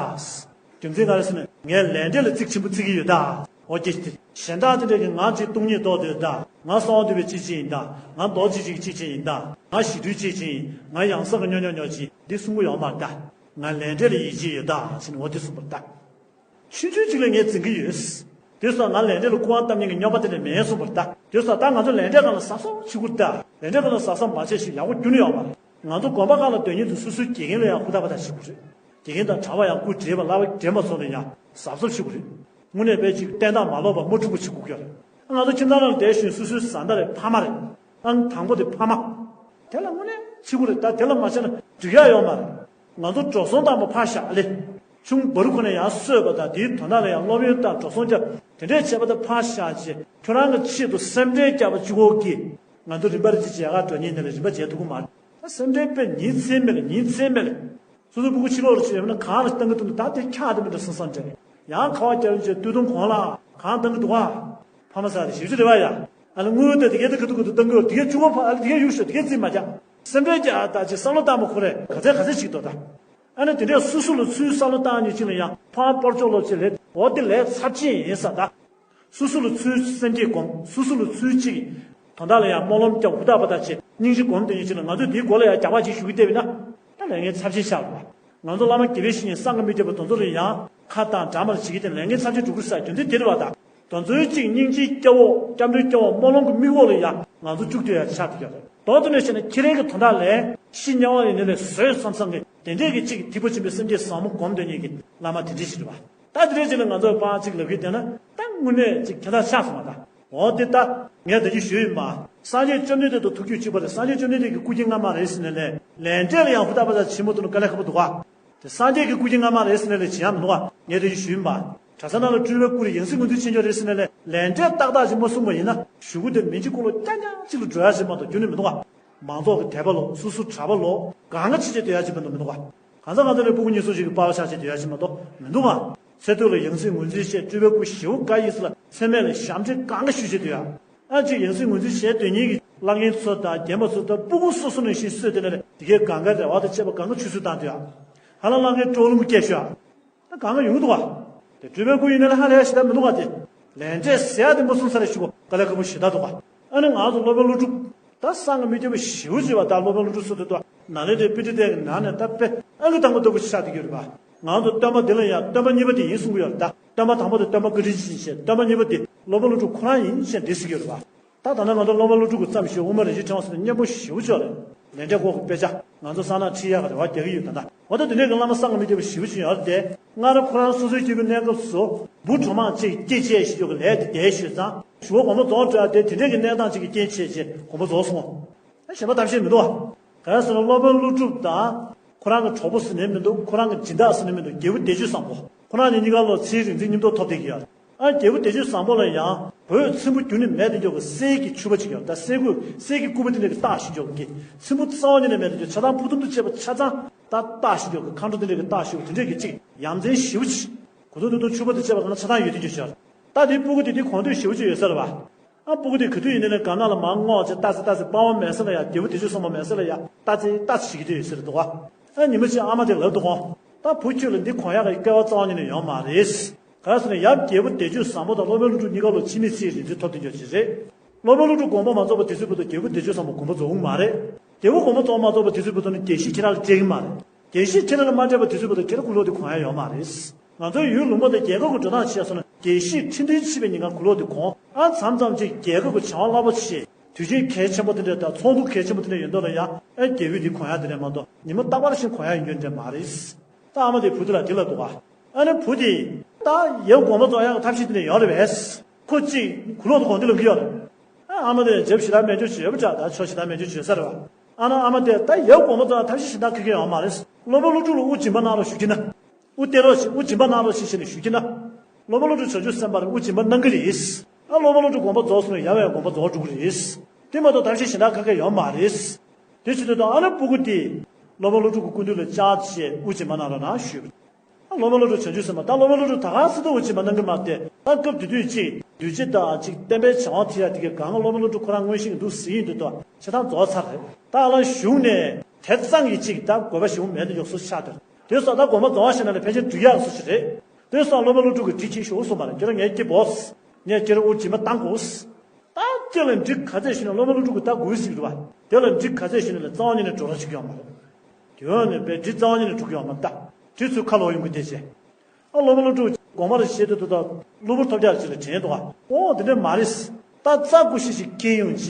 རྒྱུ་མཚན་ག་རེ་ཟེར་ན། ངས་ལས་འབྲས་ལ་རྩིས་ཆེན་པོ་བརྩི་གི་ཡོད་ད། འོ་ཀྱེ། གཞན་དག་དེ་འདྲ་གིས་ང་ཅིག་སྟོང་ཉིད་རྟོགས་འདོད་ད། ང་གསང་བ་འདུས་པའི་སྐྱེས་ཆེན་ཡིན་ད། ང་མདོ་སྡེ་སྤྱི་གི་སྐྱེས་ཆེན་ཡིན་ད། ང་ཞི་ཁྲོའི་སྐྱེས་ཆེན་ཡིན། ང་ཡང་སངས་རྒྱས་མྱོང་མྱོང་མྱོང་ཆེན་འདི་གསུང་གི་ཡོད་མ་རེད་ད། ང་ལས་འབྲས་ལ་ཡིད་ཆེས་ཡོད་ད་ཟེར་ནས་འོ་དེ་གསུངས་པ་རེད་ད། ཆུང་ཆུང་ཅིག་ལ་ངས་འཛིན་གྱི་ཡོད། དེ་སོགས་ང་ལས་འབྲས་ལ་སྐུ་དབང་བཏང་མཁན་གྱི་སྨྱོན་པ་དེ་འདྲ་མིན་གསུངས་པ་རེད་ད། དེ་སོགས་ད་ང་ཚོ་ལས་འབྲས་སྒང་ལ་གཟབ་གཟབ་བྱེད་དགོས་རེད་ད། ལས་འབྲས་སྒང་ལ་གཟབ་གཟབ་མ་བྱས་ཤིག་ཡག་པོ་ཁྱོན་ནས་ཡོང་མ་རེད། ང་ཚོ་དགོན་པ་ཁག་ལ་སྡོད་མཁན་དེ་སོ་སོའི་དགེ་རྒན་ལ་ཡང་ཧུར་ཐག་པ་ཐག་བྱེད་དགོས་རེད། དགེ་རྒན་དང་གྲྭ་པ་ཡང་སྐུ་བགྲེས་པ་སློབ་པ་བགྲེས་མ་སོང་ན་ཡང་གཟབ་གཟབ་བྱེད་དགོས་རེད། དངོས་གནས་དཔེ་ཅིག་བསྟན་སྟངས་མ་ལོག་པ་མ་འཁྲུག་པ་བྱེད་དགོས་ཀྱི་རེད། ང་ཚོ་ཁྱིམ་ཚང་ནང་ལ་བསྡད་བཞིན་སོ་སོའི་བཟའ་ཟླ་རེད། ཕ་མ་རེད། ཨང་དང་པོ་དེ་ཕ་མ། དེ་ལ་དངོས་གནས་བྱེད་དགོས་རེད་ད། དེ་ལ་མ་བྱས་ན་འགྲིག་ཡག་ཡོད་མ་རེད། ང་ཚོ་འགྲོ་སོང་བཏང་བ་ཕར་བཞག་ལེ། ཆུང་བར་ཁོ་ནས་ཡང་གསོས་པ་དང་། དེའི་དོན་དག་ལ་ཡང་སློབ་ཡོན་བཏང་། འགྲོ་སོང་བརྒྱབ། དེ་འདྲས་བྱས་པ་དང་ཕར་བཞག་བྱས། ཁྱོད་རང་གི་ཆེད་དུ་སེམས་ཁྲལ་རྒྱག་པ་གཅིག་པོ་གིས་ང་ཚོ་རིམ་པ་རེ་གཅིག་མཇལ་ཁ་འགྲོ་མཁན་དེ་ལ་རིམ་པ་མཇལ་ཐུབ་ཀྱི་མ་རེད། ད་སེམས་ཁྲལ་དཔེ་ཉིན་མཚན་མེད་ལ་ཉིན་མཚན་མེད་ལ། སོ་སོའི་སྤུ་གུ་ཕྱི་ལོགས་ལ་ཕྱིན་ཡོད་ན་གང་ལ་བཏང་གི་འདུག་ན། ད་དེ་འཁྱག་དེ་མི་འདྲ་སང་སང་འདྲ། ཡང་ཁ་བ་བརྒྱབ་བྱས་སྟོད་ཐུང་གོང་ལ་གང་བཏང་གི་འདུག་ག། ཕ་མ་ཟེར་དེ་ཞིབ་ཞིབ་རེད་བ་ཡ། ཨ་ལ་དངུལ་དེ་དེ་གའི་དེ་ག་དུ་ག་དུ་བཏང་གི་ཡོད། དེ་གའི་བཅུ་པ་ཕ། ཨ་ལ་དེ་གའི་ཡུག་ཤོག་དེ་གའི་རྩིས་མ་རྒྱག། སེམས་ཁྲལ་རྒྱག་ད་ཅེས་བསམ་བློ་བཏང་མ་ཁོ་རེ་ག་ཚད་ག་ཚད་ཞིག་འདུག་ད། ཨ་ནི་དེ་འདྲས་སོ་སོ་ལ་ཚུར་བསམ་བློ་བཏང་ཉིན་གཅིག་ལ་ཡང་ཕ་མ་སྤོར་ཆོག་ལོ་ཅེས་ལས། འོ་དེ་ལས་ཚབས་ཆེན་ཡིན་ས་ད། སོ་སོ་ལ་ཚུར་སེམས་བསྐྱེད་སྒོམ། སོ་སོ་ལ་ཚུར་གཅིག་དོན་དག་ལ་ཡང་སྨོན་ལམ་བརྒྱབ། ཧུར་ཐག་པ་ཐག་བྱེད། སྙིང་རྗེ་སྒོམ་དེ་ཉིན་གཅིག་ལ་ང་ཚོས་དེའི་སྐོར་ལ་ཡང་རྒྱག་པ་ཅིག་ཞུ་གི་བསྡད་པ་ཡིན་ན། ད་ལས་ངན་ཚབས་ཆེན་ཤར་བ། ང་ཚོ་བླ་མ་དགེ་བའི་བཤེས་གཉེན་བསམ་གྱིས་མི་ཁྱབ་པ་དེ་ཚོ་ལ་ཡང་ཁ་བཏང་འདྲ་མ་ལ་བྱེད་ཀྱི་དེ་ལས་ངན་ཚབས་ཆེན་འགྲོ་གི་རེད་ཟེར་རྒྱུ་མཚན་དེ་རེད་བ་ད། དེ་ཚོའི་གཅིག་སྙིང་རྗེའི་སྐྱ་བོ། སྐྱབས་འགྲོའི་སྐྱ་བོ། སྨོན་ལམ་གྱི་མིག་འོག་ལ་ཡང་ང་ཚོ་བཅུག་སྡོད་ཡ་ཆགས་བསྡད་ཡོད་རེད། མདོར་བསྡུས་ནས་བཤད་ན་ཁྱེད་རང་གི་དོན་དག་ལས་ཤི་དམྱལ་བ་ཡིན་ནའི་ལས་བཟོད་བསམ་བསམ་གྱི་དེ་འདྲས་ཀྱི་གཅིག་ཐེག་པ་ཆེན་པོའི་སེམས་བསྐྱེད་ཟབ་མོ་སྒོམ་སྡོད་མཁན་གྱི་བླ་མ་དེ་འདྲས་ཞིག་རེད་བ། ད་དེ་འདྲས་ཅིག་ལ་ང་ཚོས་པང་གཅིག་ལབ་ཀྱི་བསྡད་ན་ད་དངོས་གནས་ཅིག་ཁྱད་མཚར་ཆགས་སོང་བ་ད། འོ་དེ་ད་ངས་ད་ཅི་ཞུས་ཡིན་པ། སངས་རྒྱས་བཅོམ་ལྡན་འདས་དང་ཐུགས་རྒྱུད་གཅིག་པ་རེད། སངས་རྒྱས་བཅོམ་ལྡན་འདས་ཀྱི་སྐུ་སྐྱེ་སྔ་མ་རེད་ཟེར་ནས་ལས། ལས་འབྲས་ལ་ཡང་ཧུར་ཐག་པ་ཐག་བྱེད་མ་ཐུབ་ན་དཀའ་ལས་ཁག་པོ་འདུག་ག། དེ་སངས་རྒྱས་ཀྱི་སྐུ་སྐྱེ་སྔ་མ་རེད་ཟེར་ནས་ལས་བྱེད་ཡ་མི་འདུག་ག། ངས་ད་ཅི་ཞུས་ཡིན་པ། གྲྭ་ས་ནང་ལ་སྤྲུལ་པའི་སྐུ་རེད། ཡང་སྲིད་ངོས་འཛིན་བྱེད་ཆོག་རེད་ཟེར་ནས་ལས། ལས་འབྲས་ཏག་ཏག་ཅིག་མ་གསུངས་པ་ཡིན་ན་གཞུག་གུ་དེ་མི་གཅིག་ཀུན་ལོ་རྐྱང་རྐྱང་གཅིག་ལ་འགྲོ་ཡ་ཞིག་མ་གཏོགས་རྒྱུན་ནས་མི་འདུག་ག། མང་ཚོགས་ཀྱི་དད་པ་ལོག། སོ་སོ་གྲྭ་པ་ལོག། གང་ག་བྱེད་བྱེད་སྡོད་ཡ་ཅིག་མི་འདུག་མི་འདུག་ག། གང་ཟག་ང་ཚོ་ལས་སྤུ་གུ་གཉིས་གསུམ་ཞིག་གི་པ་ཕ་ཆགས་བྱས་སྡོད་ཡ་ཅིག་མ་གཏོགས་མི་འདུག་ག། ཚེ་སྟོད་ལ་ཡང་སྲིད་ངོས་འཛིན་བྱས། སྤྲུལ་པའི་སྐུ་ཞེ་པོ་དགའ་ཡིན་ཟེར་ལ། ཚེ་སྨད་ལ་ཞབས་འདྲེན་གང་ག་ཞུས་བྱས་སྡོད་ཡ། ཨ་ཅིག་ཡང་སྲིད་ངོས་འཛིན་བྱས་སྡོད་མཁན་གྱི་བླ་རྒན་ཚོ་དང་རྒན་པ་ཚོ་དང་སྤུ་གུ་སོ་སོ་ནང་བཞིན་གསོས་བསྡད་ན་རེད། དེ་གས་གང་ག་རེ་བ་དང་བཅས་པ་གང་ག་ཆུད་ཟོས་བཏང་སྡོད་ཡ། ཧ་ལམ་བླ་རྒན་སྤྲོ་བོ་རླུང་བུ་སྐྱེས་ཤོག་ཨ། ད་གང་ག་ཡོང་གི་འདུག་ག། དེ་སྤྲུལ་པའི་སྐུ་ཡིན་ན་ལས་ཧ་ལས་ཞེ་དྲག་མི་འདུག་ག། དེ་ལས་འབྲས་ཟེར་ཡ་དེ་མ་གསུངས་ས་རེད་ཞུ་གོ། དཀའ་ལས་ཁག་པོ་ཞེ་དྲག་འདུག་ག། ཨ་ནི་ང་ཚོ་སློབ་དཔོན་ཀླུ་སྒྲུབ། ད་བསམ་གྱིས་མི་ཁྱབ་པ་ཞེ་པོ་ཅིག་བ། ད་སློབ་དཔོན་ཀླུ་སྒྲུབ་སུ་དེ་དུ་ནཱ་ལེནྡྲའི་པཎྜི་ཏའི་ནང་ནས་ད་དཔེ་ཨང་ཀི་དང་པོ་ལྟ་བུ་ཆགས་བསྡད་ཀྱི་ཡོད་རེད་པ། ང་ཚོ་སྟོན་པ་འདི་ལ་ཡང་སྟོན་པ་གཉིས་པ་དེ་ཡིན་གསུང་གི་ཡོད་རེད་ད། སྟོན་པ་དང་པོ་དེ་སྟོན་པ་བཀའ་དྲིན་ཅན་བྱས། སྟོན་པ་གཉིས་པ་དེ་སློབ་དཔོན་ཀླུ་སྒྲུབ་ཁོ་རང་ཡིན་ཞེས་འགྲེལ་བཤད་ཀྱི་ཡོད་རེད་པ། ད་ད་ནང་ང་ཚོ་སློབ་དཔོན་ཀླུ་སྒྲུབ་ཀྱི་བརྩམས་ཞེས་དབུ་མ་རིན་ཆེན་ཕྲེང་བ་ཟེར་ནས་སྙན་པོ་ཞེ་པོ་ཅིག་ཡོད་རེད། ལས་འབྲས་སྐོར་གྱི་དཔེ་ཆ་ང་ཚོ་གསང་སྔགས་ཁྲིད་ཡག་གི་རེ་བ་རྒྱག་གི་ཡོད་ད་ད། འོ་ད་དེ་འདྲའི་གི་བླ་མ་བསམ་གྱིས་མི་ཁྱབ་པ་ཞེ་པོ་ཅིག་ཡོད་རེད་དེ། སྔར་ཁོ་རང་སོ་སོའི་སྐྱེས་བུ་གནས་སྐབས་སུ་བུ་གྲོག་མ་གཅིག་སྐྱེས་བྱས་ཞེས་ཀྱི་ལས་དེ་འདས་ཤོད་ཙང་། ཞུ་བ་དགོངས་པ་རྫོགས་འགྲོ་ཡ་དེ་དེ་འདྲའི་གི་གནས་སྟངས་ཅིག་གི་རྐྱེན་བྱས་བྱས་དགོངས་པ་རྫོགས་སོང་། ཨ་གཞན་པ་གཏམ་བཤད་མི་འདུག་ག། ག་རེ་ཟེར་ན་སློབ་དཔོན་ཀླུ་སྒྲུབ་དང་། ཁོ་རང་གི་གྲོགས་པོ་ཟེར་ནས་མི་འདུག། ཁོ་རང་གི་སྦྱིན་བདག་ཟེར་ནས་མི་འདུག། རྒྱལ་པོ་བདེ་སྤྱོད་བཟང་པོ། ཁོ་རང་གཉིས་གཉིས་ཀ་ལོ་ཚེའི་རིག་འཛིན་མཉམ་དུ་ཐོབ་བསྡད་ཀྱི་ཡོད། ཨ་རྒྱལ་པོ་བདེ་སྤྱོད་བཟང་པོ་ལ་ཡང་གོས་ཚེམ་བུ་རྒྱུན་ནས་མེད་དེ་འཇོག་གི་གསེར་གྱི་ཕྱུ་པ་ཅིག་ཡོད། ད་གསེར་སྐུ་གསེར་གྱི་སྐུད་པ་དེ་འདྲ་གི་བཏགས་ཤིང་འཇོག་གི། ཚེམ་བུ་རྩ་བ་ཉིད་ནས་མེད་དེ་འཇོག། ཆ་ཚང་ཕུ་ཐུང་དུ་བཅད་པ་ཆ་ཚང་ད་བཏགས་ཤིང་འཇོག་གི། མཁའ་འགྲོ་དེ་འདྲ་གི་བཏགས་ཤིང་དེ་འདྲ་གི་ཅིག་ཡ་མཚན་ཞེ་པོ་ཅིག། གོས་ཐུང་ཐུང་ཐུང་ཕྱུ་པ་དེ་བཅད་པ་གང་ཆ་ཚང་ཡོད་དེ་འཇོག་ཤར། ད་དེའི་སྤུ་གུ་དེ་དེ་གོན་འདོད་ཞེ་པོ་ཅིག་ཡོད་ས་རེད་བ། ཨ་སྤུ་གུ་དེ་ག་དུས་ཡིན་ནའི་སྒམ་ནང་ལ་མར་བསྔོགས་བྱས་ལྟ་ཙི་ལྟ་ཙི། པ་ཝང་མེད་ས་ལ་ཡ། རྒྱལ་པོ་བདེ་སྤྱོད་བཟང་པོ་མེད་ས་ལ་ཡ་ལྟ་ཙི་ལྟ་ཙི་བྱེད་ཀྱི་དེ་ཡོད་ས་རེད་འདུག་ག། ཨ་ཉི་མ་གཅིག་ཨ་མ་དེ་ལབ་འདུག་ག། ད་བུ་ཁྱོད་ལ་འདི་གོན་ཡག་གི་སྐལ་བ་རྩ་བ་ཉིད་ནས་ཡོད་མ་རེད། ག་རེ་ཟེར་ན་ཡབ་རྒྱལ་པོ་བདེ་སྤྱོད་བཟང་པོ་དང་སློབ་དཔོན་ཀླུ་སྒྲུབ་གཉིས་ཀ་ལོ་འཆི་མེད་ཚེའི་རིག་འཛིན་ཐོབ་བསྡད་ཀྱོག་ཅིག་རེད། སློབ་དཔོན་ཀླུ་སྒྲུབ་དགོངས་པ་མ་རྫོགས་པ་དེ་ཚོའི་བར་དུ་རྒྱལ་པོ་བདེ་སྤྱོད་བཟང་པོ་དགོངས་པ་རྫོགས་འོང་མ་རེད། རྒྱལ་པོ་དགོངས་པ་རྫོགས་མ་རྫོགས་པ་དེ་ཚོའི་བར་དུ་ནི་རྒྱལ་སྲིད་ཁྱེད་རང་ལ་སྤྲད་ཀྱི་མ་རེད། རྒྱལ་སྲིད་ཁྱེད་རང་ལ་མ་སྤྲད་པ་དེ་ཚོའི་བར་དུ་ཁྱེད་རང་གོས་ལོག་དེ་གོན་ཡག་ཡོད་མ་རེད། ང་ཚོའི་ཡུལ་ལུང་པ་དང་རྒྱལ་ཁབ་ཀྱི་འགྲོ་སྟངས་བྱས་སོང་ན་རྒྱལ་སྲིད་ཁྲི་འདོན་བྱེད་པའི་ཉིན་གང་གོས་ལོག་དེ་གོན། ཨ་མཚམས་མཚམས་ཅིག་རྒྱལ་ཁབ་ཀྱི་བྱ་བ་རླབས་པོ་ཆེ་དུས་ཆེན་གལ་ཆེན་པོ་དེ་འདྲ་དང་ཚོགས་འདུ་གལ་ཆེན་པོ་དེ་འདྲ་ཡོད་མདོག་ལ་ཡང་ཨ་རྒྱལ་པོས་དེ་གོན་ཡག་དེ་འདྲ་མ་གཏོགས་ཉི་མ་རྟག་པར་བཞིན་གོན་ཡག་ཡོད་མཁན་དེ་འདྲ་མ་རེད། ད་ཨ་མ་དེ་བུ་དེ་ལ་དེ་ལབ་འདུག་ག། ཨ་ནི་བུ་དེ་ད་ཡབ་དགོངས་པ་རྫོགས་ཡག་གི་ཐབས་ཤེས་དེ་ནས་ཡོད་རེད་པས། ཁོ་གཅིག་གུ་ལོག་ཏུ་དགོངས་འདུས་ལ་འགི་ཡོད་རེད། ཨ་ཨ་མ་དེ་རྒྱབ་ཞེ་དྲག་སྨན་བཅོས་བྱས་ཡོད་པ་འདྲ། ད་ཆོ་ཞེ་དྲག་སྨན་བཅོས་བྱས་ས་རེད་བ། ཨ་ན་ཨ་མ་དེ་ད་ཡབ་དགོངས་པ་རྫོགས་ཡག་ཐབས་ཤེས་གཞན་དག་ཁ་ཁ་ཡོད་མ་རེད། སློབ་དཔོན་སློབ་ཕྲུག་ལ་དབུགས་འབྱིན་པ་གནང་རོགས་ཞུ་གི་ན། དབུགས་བསྡད་རོགས་ཞེས། དབུགས་འབྱིན་པ་གནང་རོགས་ཞེས་བྱས་ནས་ཞུ་གི་ན། སློབ་དཔོན་སློབ་ཕྲུག་བྱང་ཆུབ་སེམས་དཔའ་རེད། དབུགས་འབྱིན་པ་གནང་གི་རེད། ཨ་སློབ་དཔོན་སློབ་ཕྲུག་དགོངས་པ་རྫོགས་སོང་ན་ཡབ་ཡང་དགོངས་པ་རྫོགས་འགྲོ་གི་རེད། དེ་མ་གཏོགས་ཐབས་ཤེས་གཞན་དག་ཁ་ཁ་ཡོད་མ་རེད། དེ་བྱེད་དུས་ད་ཨ་ན་སྤུ་གུ་དེ་སློབ་དཔོན་སློབ་ཕྲུག་གི་སྐུ་མདུན་ལ་བཅར་བྱས་དབུགས་འབྱིན་པ་གནང་རོགས་གནང་ཞུས་པ་རེད། ཨ་སློབ་དཔོན་སློབ་ཕྲུག་བྱང་ཆུབ་སེམས་དཔའ། ད་སློབ་དཔོན་སློབ་ཕྲུག་ད་ག་སེ་ད་དབུགས་འབྱིན་པ་གནང་གི་མ་རེད་དེ། ད་སྐབས་དེ་དུས་ཅིག་འདུས་བྱས་དང་ཅིག་བསྟན་པའི་བྱ་བ་དེ་ཡ་དེ་གའི་སྒང་སློབ་དཔོན་སློབ་ཕྲུག་ཁོ་རང་མངོན་ཤེས་ཀྱི་འདུག་ཟེར་ཡིན་དུས་ད་ཆ་ཚང་རྫོགས་ཚར་རེད། ད་ཨ་ལ་གཞུང་ནས་དེ་ཙམ་གྱི་ཅིག་ད་དགོས་པ་ཞིག་མེད་དུ་ཡོག་སོ་ཆགས་དེར། དེ་སོགས་ད་དགོངས་པ་རྫོགས་ཞེ་ན་ལས་ཕལ་ཆེར་འགྲུལ་ཡག་སོ་ཞིག་རེད། དེ་སོགས་སློབ་དཔོན་སློབ་ཕྲུག་གི་དྲི་ཁྱེར་ཤོག་གསུངས་པ་ལ་ཁྱེད་རང་ངའི་སྐྱེ་བོ། ངས་ཁྱེད་རང་དབུགས་འབྱིན་པ་བཏང་དགོས། ད་ཁྱེད་ལ་འདྲི་ག་ཚད་ཞུས་ན་སློབ་དཔོན་སློབ་ཕྲུག་གི་ད་དགོས་ཟིག་རེད་བ། དེ་ལ་འདྲི་ག་ཚད་ཞུས་ན་ལ་རྩ་བ་ཉིད་ནས་འགྲོ་ར་ཞིག་ཡོང་མ་རེད། དེ་ཡོང་ནས་པའི་འདྲི་རྩ་བ་ཉིད་ནས་འགྲོ་གི་ཡོང་མ་རེད། ད་འདྲི་ཚུར་ཁ་ལོག་ཡོང་གི་དེ་བྱས། ཨ་སློབ་དཔོན་སློབ་ཕྲུག་དགོངས་པ་རེ་བཞེས་དུས་ད་གློ་བུར་ཐོལ་རྒྱག་ཅིག་ལ་དྲན་འདུག་ཨ། ཨོ་དེ་འདྲ་མ་རེད། ད་རྩ་ཀུ་ཤི་ཞིག་སྐྱེས་ཡོང་བྱས་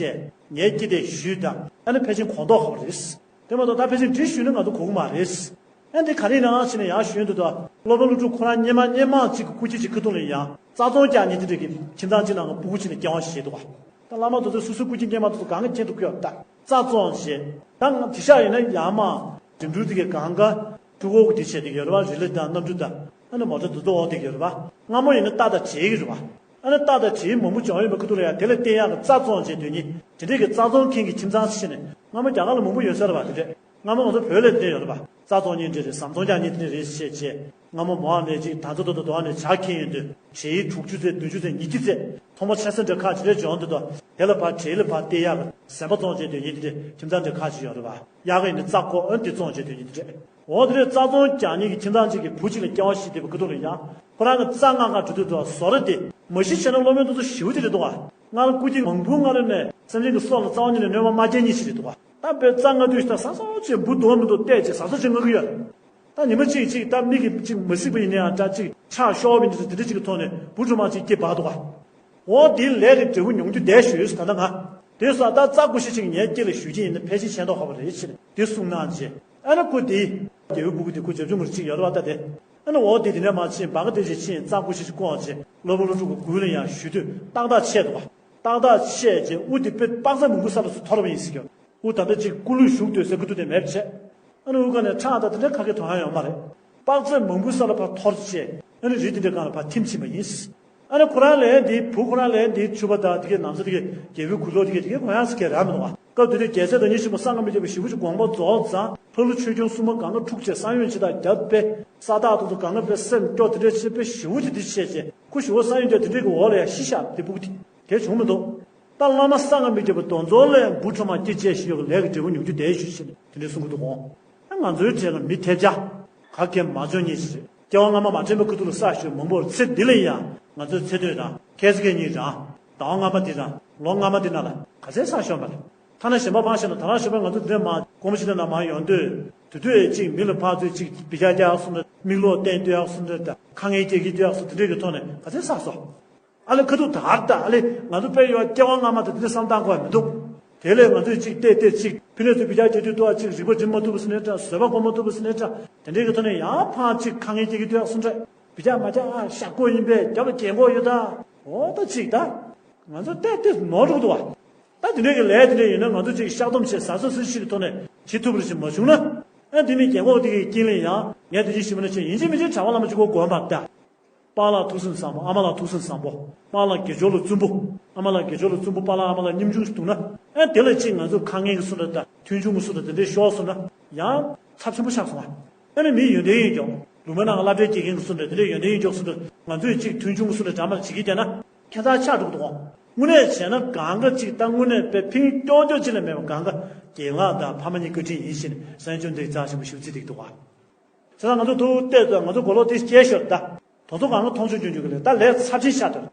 ངའི་སྐྱིད་དེ་ཞུས་དང་ཨ་ནི་ཕལ་ཆེར་གོང་ཐོག་ཁ་བ་རེད། དེ་མ་གཏོགས་ད་ཕལ་ཆེར་འདྲི་ཞུས་ན་ང་ཚོ་གོ་གི་མ་རེད། ཨ་འདི་ག་རེ་ནང་ཕྱིན་ནས་ཡང་ཞུས་འདུག་ད་སློབ་དཔོན་སློབ་ཕྲུག་ཁོ་རང་སྙེ་མ་སྙེ་མ་གཅིག་གི་སྐུ་སྐྱེ་གཅིག་ཁ་ཐུག་ལ་ཡང་རྩ་རྫོང་རྒྱག་མཁན་དེ་འདྲ་གི་ཁྱིམ་ཚང་གཅིག་ནང་གི་སྤུ་གུ་གཅིག་ནས་སྐྱེ་བ་ཞིག་བྱས་འདུག་ག་ད་བླ་མ་དེ་ཚོ་སོ་སོའི་སྐུ་སྐྱེ་སྙེ་མ་དེ་ཚོ་གང་ག་མཁྱེན་ཐུབ་ཀྱི་ཡོད་ད། རྩ་རྫོང་ཞེས་ད་ང་དེ་ཤག་ཡིན་ན་ཡང་མ་འགྲིམ་འགྲུལ་དེ་གའི་གང་ག་འབྲུག་འོག་གི་དེ་བྱས་དེ་ཡོད་རེད་བ། རི་ལི་དང་གནམ་གྲུ་དང་ཨ་ནི་མོ་ཊ་དེ་ཚོ་འོག་དེ་ཡོད་རེད་བ། སྔ་མོ་ཡིན་ན་རྟ་དང་བྱེའུ་གི་རེད་བ། ཨ་ནི་རྟ་དང་བྱེའུ་མང་པོ་བྱུང་ཡོད་པའི་ཁ་ཐུག་ལ་ཡང་དེ་ལ་བསྟན་ཡག་གི་རྩྭ་བཙོང་བྱེད་དོན་གཉིས་དེ་འདྲས་ཀྱི་རྩྭ་བཙོང་མཁན་གྱི་ཁྱིམ་ཚང་ཞིག་ནས་སྔ་མོ་རྒྱ་གར་ལ་མང་པོ་ཡོད་ས་རེད་བ། དེ་འདྲས་སྔ་མོ་ང་ཚོ་བོད་ལ་དེ་འདྲས་ཡོད་རེད་བ། རྩྭ་བཙོང་མཁན་འདྲས་རེད། ཟམ་བཙོང་རྒྱག་མཁན་དེ་འདྲས་རེད་ཞེས་བྱས། སྔ་མོ་མོའང་ལས་ཅིག་ད་ཚོ་ཏོ་ཏོ་དོ་ནས་ཇ་ཁྱེར་ཡོང་དུས་བྱེའུ་དྲུག་ཅུ་ཙམ་བདུན་ཅུ་ཙམ་ཉི་ཤུ་ཙམ་ཐོག་མ་ཆ་ས་འདྲ་ཁག་ཅིག་རེད་བྱུང་དུས་དོ། དེ་ལ་ཕར་བྲེལ་ལ་ཕར་བལྟས་ཡག་གི་ཟམ་པ་བཙོང་བྱེད་དོན་གཉིས་དེ་འདྲས་ཁྱིམ་ཚང་འདྲ་ཁག་ཅིག་ཡོད་རེད་བ། ཡག་གི་ཡིན་ན་རྩྭ་ཁོ་ཨ་འདི་བཙོང་བྱེད་དོན་གཉིས་དེ་འདྲས། འོ་དེ་འདྲས་རྩྭ་བཙོང་རྒྱག་མཁན་གྱི་ཁྱིམ་ཚང་གཅིག་གི་བུ་གཅིག་ལ་སྐྱེ་བ་ཞིག་དེ་བ་ཁ་ཐུག་ལ་ཡང་ཁོ་རང་གི་རྩྭ་མངགས་ག་འགྲོ་དུས་དོ་བཟོ་ར་དེ་མ་གཞི་བྱས་ན་སློབ་དཔོན་དེ་ཚོ་ཞེ་པོ་ཅིག་རེད་འདུག་བ། སྔར་སྐུ་སྐྱེ་མང་པོའི་སྔ་རོལ་ནས་སེམས་ཅན་གྱི་སྲོག་ལ་རྩ་བ་ཉིད་ནས་གནོད་པ་མ་སྐྱེལ་མཁན་ཞིག་རེད་འདུག་བ། ད་དཔེ་རྩྭ་མངགས་དུས་ད་ཟ་སོགས་ཅིག་འབུ་འདུག་མི་འདུག་བལྟས་ཅིག་ཟ་སོགས་ཅིག་མངགས་ཀྱི་ཡོད་རེད། ད་ཉི་མ་གཅིག་ཅིག་ད་མིག་གིས་ཅིག་མ་གཟིགས་པ་ཡིན་ན་ཡང་འདྲ་ཅིག་ཆག་ཤོར་བ་ཡིན་ན་དེ་འདྲ་ཅིག་གི་ཐོག་ནས་འབུ་གྲོག་མ་ཅིག་སྐྱེས་འབག་འདུག་བ། འོ་དེའི་ལས་ཀྱི་འབྲས་བུ་མྱོང་རྒྱུ་བསྡད་ཞུས་ད་ལྟ་ང་། དེ་སོགས་ད་རྩྭ་ཀུ་ཤི་ཅིག་ངའི་སྐེ་ལ་གཞུ་རྒྱུ་ཡིན་ན་ཕལ་ཆེར་ཤེས་མདོག་ཁ་པོ་རེད་ཅེས་དེ་གསུངས་གནང་རྗེས་ཨ་ནི་ཁོ་དེ་རྒྱལ་བོའི་སྤུ་གུ་དེ་ཁོ་བྱབ་ཆུང་མོར་ཅིག་ཡོད་རེད་བ། ད་དེ་ཨ་ནི་འོ་དེ་དེ་ནས་མར་ཕྱིན་འབག་ག་དེ་ཅིག་ཕྱིན་རྩྭ་ཀུ་ཤི་ཅིག་བསྐོར་རྗེས་སློབ་དཔོན་སློབ་ཕྲུག་གི་མགུལ་ལ་ཡང་གཞུས་དུས་ཏག་ཏག་ཆད་འདུག་བ། ཏག་ཏག་ཆད་རྗེས་དབུ་དེ་དཔེ་དཔག་ཚད་མང་པོའི་ས་ལ་ཚུར་འཐོར་བ་ཡིན་ཟེར་གྱི། དབུ་ད་ལྟ་ཅིག་སྐུ་ལུས་ཞུགས་སྡོད་སའི་ཁ་ཐུག་དེ་མེད་པ་བྱས། ཨ་ནི་དབུ་ཁ་ནས་ཁྲག་དང་དེ་འདྲ་ག་གེ་མཐོང་ཡ་ཡོད་མ་རེད། དཔག་ཚད་མང་པོའི་ས་ལ་ཕར་འཐོར་བྱས་ཨ་ནི་རི་དེ་འདྲའི་སྒང་ལ་ཕར་ཐིམ་ཕྱིན་པ་ཡིན། ཨ་ནི་ཁོ་རང་ལན་འདིའི་བུ་ཁོ་རང་ལན་འདིའི་ཕྱུ་པ་དང་དེ་གའི་ནམ་ས་དེ་གའི་རྒྱལ་པོའི་གུས་ལོག་དེ་གའི་དེ་གའི་གོ་ཡངས་སུ་གས་རག་མི་འདུག་བ། སྐབས་དེ་དུས་རྒྱལ་སྲས་བདག་ཉིད་ཆེན་པོ་སངས་རྒྱས་མི་བརྒྱད་པོ་ཞེ་པོ་ཅིག་དགོངས་པ་རྫོགས་ཙང་ཕ་ལུ་ཆོས་སྐྱོང་སྲུང་མ་སྒང་ག་འཁྲུག་བྱས་ས་ཡོམ་ཇི་ལྟར་བརྒྱབ་པས་ས་བདག་དེ་ཚོ་སྒང་ག་དཔེ་སེམས་སྐྱོ་དེ་འདྲ་བྱས་དཔེ་ཞེ་པོ་ཅིག་དེ་བྱས་རྗེས་ཁོ་ཞེ་པོ་ས་ཡོམ་ཇི་དེ་འདྲའི་གི་འོག་ལ་ཡང་ཤི་ཤག་དེ་སྤུ་གུ་དེ་དེ་བྱུང་མི་འདུག་ད་བླ་མ་སངས་རྒྱས་མི་བརྒྱད་པོ་དེ་ཚོ་ལ་འབུ་ཕྲ་མ་སྐྱེ་བཅས་ཤི་ཡོད་ཀྱི་ལས་ཀྱི་འབྲས་བུ་མྱོང་རྒྱུ་དེ་ཞུ་ཞེས་དེ་འདྲ་གསུང་གི་འདུག་གོ། ང་ཚོའི་གྲས་ལ་མི་ཐེབས་ཆག་ག་གེ་མ་བྱུང་ཉིད་ཞིག་རེད། སྐྱེ་བ་སྔ་མ་མ་དྲན་པའི་ཁུ་ཐུག་ལ་བསགས་ཞོར་མང་པོར་ཚེ་འདི་ལ་ཡང་ང་ཚོའི་ཚེ་སྟོད་དང་ཁལ་ཙེ་ཁལ་གཉིས་རང་ཟླ་བ་སྔ་མ་འདི་དང་ལོ་སྔ་མ་འདི་ནང་ལ་ག་ཚད་བསགས་ཤོར་མ་རེད། ཐ་ན་གཞན་པ་ཕར་བཞག་ན་ད་རང་ཞོགས་པ་ང་ཚོ་འདི་ནས་མར་དགོང་མོ་ཕྱི་ལ་ནང་མར་ཡོང་དུས་དུས་དུས་ཅིག་མི་ལ་ཕར་ཚུར་ཅིག་བི་ཅག་རྒྱག་གསུང་འདྲ་མིག་ལོག་སྟོན་སྡོད་ཡག་གསུང་འདྲ་དང་དཀའ་ངལ་སྐྱེལ་གྱི་སྡོད་ཡག་གསུང་དེ་འདྲས་ཀྱི་ཐོག་ནས་ག་ཚད་བསགས་སོང་། ཨ་ལས་ཁ་ཐུག་དར་ད་ཨ་ལས་ང་ཚོ་དཔེ་ཡོད་སྐྱེ་བ་སྔ་མ་དང་དེ་འདྲ་བསམ་བཏང་དགོས་མི་འདུག་དེ་ལས་ང་ཚོས་ཅིག་བལྟས་བལྟས་ཅིག་ཕི་ནས་ཚུར་བི་ཅག་རྒྱག་དུས་ཏོ་ཨ་ཅིག་རིག་པ་འབྱིན་མ་ཐུབ་པ་སུ་ནས་འདྲ་བཟོད་པ་སྒོམ་མ་ཐུབ་པ་སུ་ནས་འདྲ་དེ་འདྲའི་གི་ཐོག་ནས་ཡང་ཕར་ཅིག་དཀའ་ངལ་སྐྱེ་གི་ཏོ་ཨ་སུ་འདྲ་བི་ཅག་མ་ཅག་ཨ་ཤ་ཀོ་ཡིན་པས་རྒྱབ་ལ་རྒྱན་གོག་ཡོད་ད། འོ་ད་ཅིག་ད་ང་ཚོ་བལྟས་བལྟས་ནོར་འགྲོ་གི་འདུག་བ། ད་དེ་འདྲའི་གི་ལས་དེ་འདྲ་ཡིན་ན་ང་ཚོ་ཅིག་བཤགས་སྡོམ་བྱས་ཟ་ཟ་ཟ་ཞིག་གི་ཐོག་ནས་བྱེད་ཐུབ་པ་ཞིག་མ་བྱུང་ན་ཨ་དེ་ནི་རྒན་གོག་དེ་གི་དཀྱིལ་ལ་ཡང་ངས་དེ་ཅིག་ཞིམ་པ་ན་ཆེ་ཡིན་གཅིག་མིན་གཅིག་གྲྭ་པ་བླ་མ་གཅིག་གོ་དགོས་མ་ད། པཱ་ལགས་ཐུགས་བསམ་བཟང་པོ་ཨ་མ་ལགས་ཐུགས་བསམ་བཟང་པོ་པཱ་ལགས་དགེ་སྦྱོར་ལ་བཙུན་པོ་ཨ་མ་ལགས་དགེ་སྦྱོར་ལ་བཙུན་པོ་པཱ་ལགས་ཨ་མ་ལགས་ཉམ་ཆུང་ཞིག་འདུག་ན་ཨ་དེ་ལ་ཅིག་ང་ཚོ་དཀའ་ངལ་གི་སུ་འདྲ་ད་མཐུན་ཆུང་གི་སུ་འདྲ་དེ་འདྲའི་ཤོར་སོང་ན་ཡང་ཚབས་ཆེན་པོ་ཆགས་སོང་ཨ། ཨ་ནི་མི་ཡོན་ཏན་ཡིན་ཀྱང་ལུང་མའི་ནང་ལ་བསླབ་གྲྭའི་དགེ་རྒན་གི་སུ་འདྲ་དེ་འདྲའི་ཡོན་ཏན་ཡིན་ཀྱང་སུ་འདྲ་ང་ཚོས་ཅིག་མཐུན་ཆུང་གི་སུ་འདྲ་འདྲ་མ་ལ་བྱེད་ཀྱི་བསྡད་ན་ཁྱད་མཚར་ཆགས་འགྲོ་གི་འདུག་གོ། དངོས་གནས་བྱས་ན་གང་ག་ཅིག་ད་དངོས་གནས་དཔེ་ཕན་ཀྱོག་ཀྱོག་ཅིག་ལས་མེད་པ་གང་ག་རྒན་ལགས་དང་ཕ་མ་གཉིས་བཀའ་དྲིན་ཡིན་ཞེས་ནས་གསན་སྦྱོང་འདི་རྩ་ཆེན་པོ་ཞིག་བརྩིས་བསྡད་ཀྱི་འདུག་ག། བྱས་ཙང་ང་ཚོ་ཐུག་བལྟས་ཙང་ང་ཚོ་མགོ་ལོག་དེ་སྐྱེལ་ཤོར་ད། དོ་ཚོ་གང་ག་མཐོང་ཆུང་ཆུང་ཆུང་གི་ལས་ད་ལས་ཚབས་ཆེན་ཤར་དོར།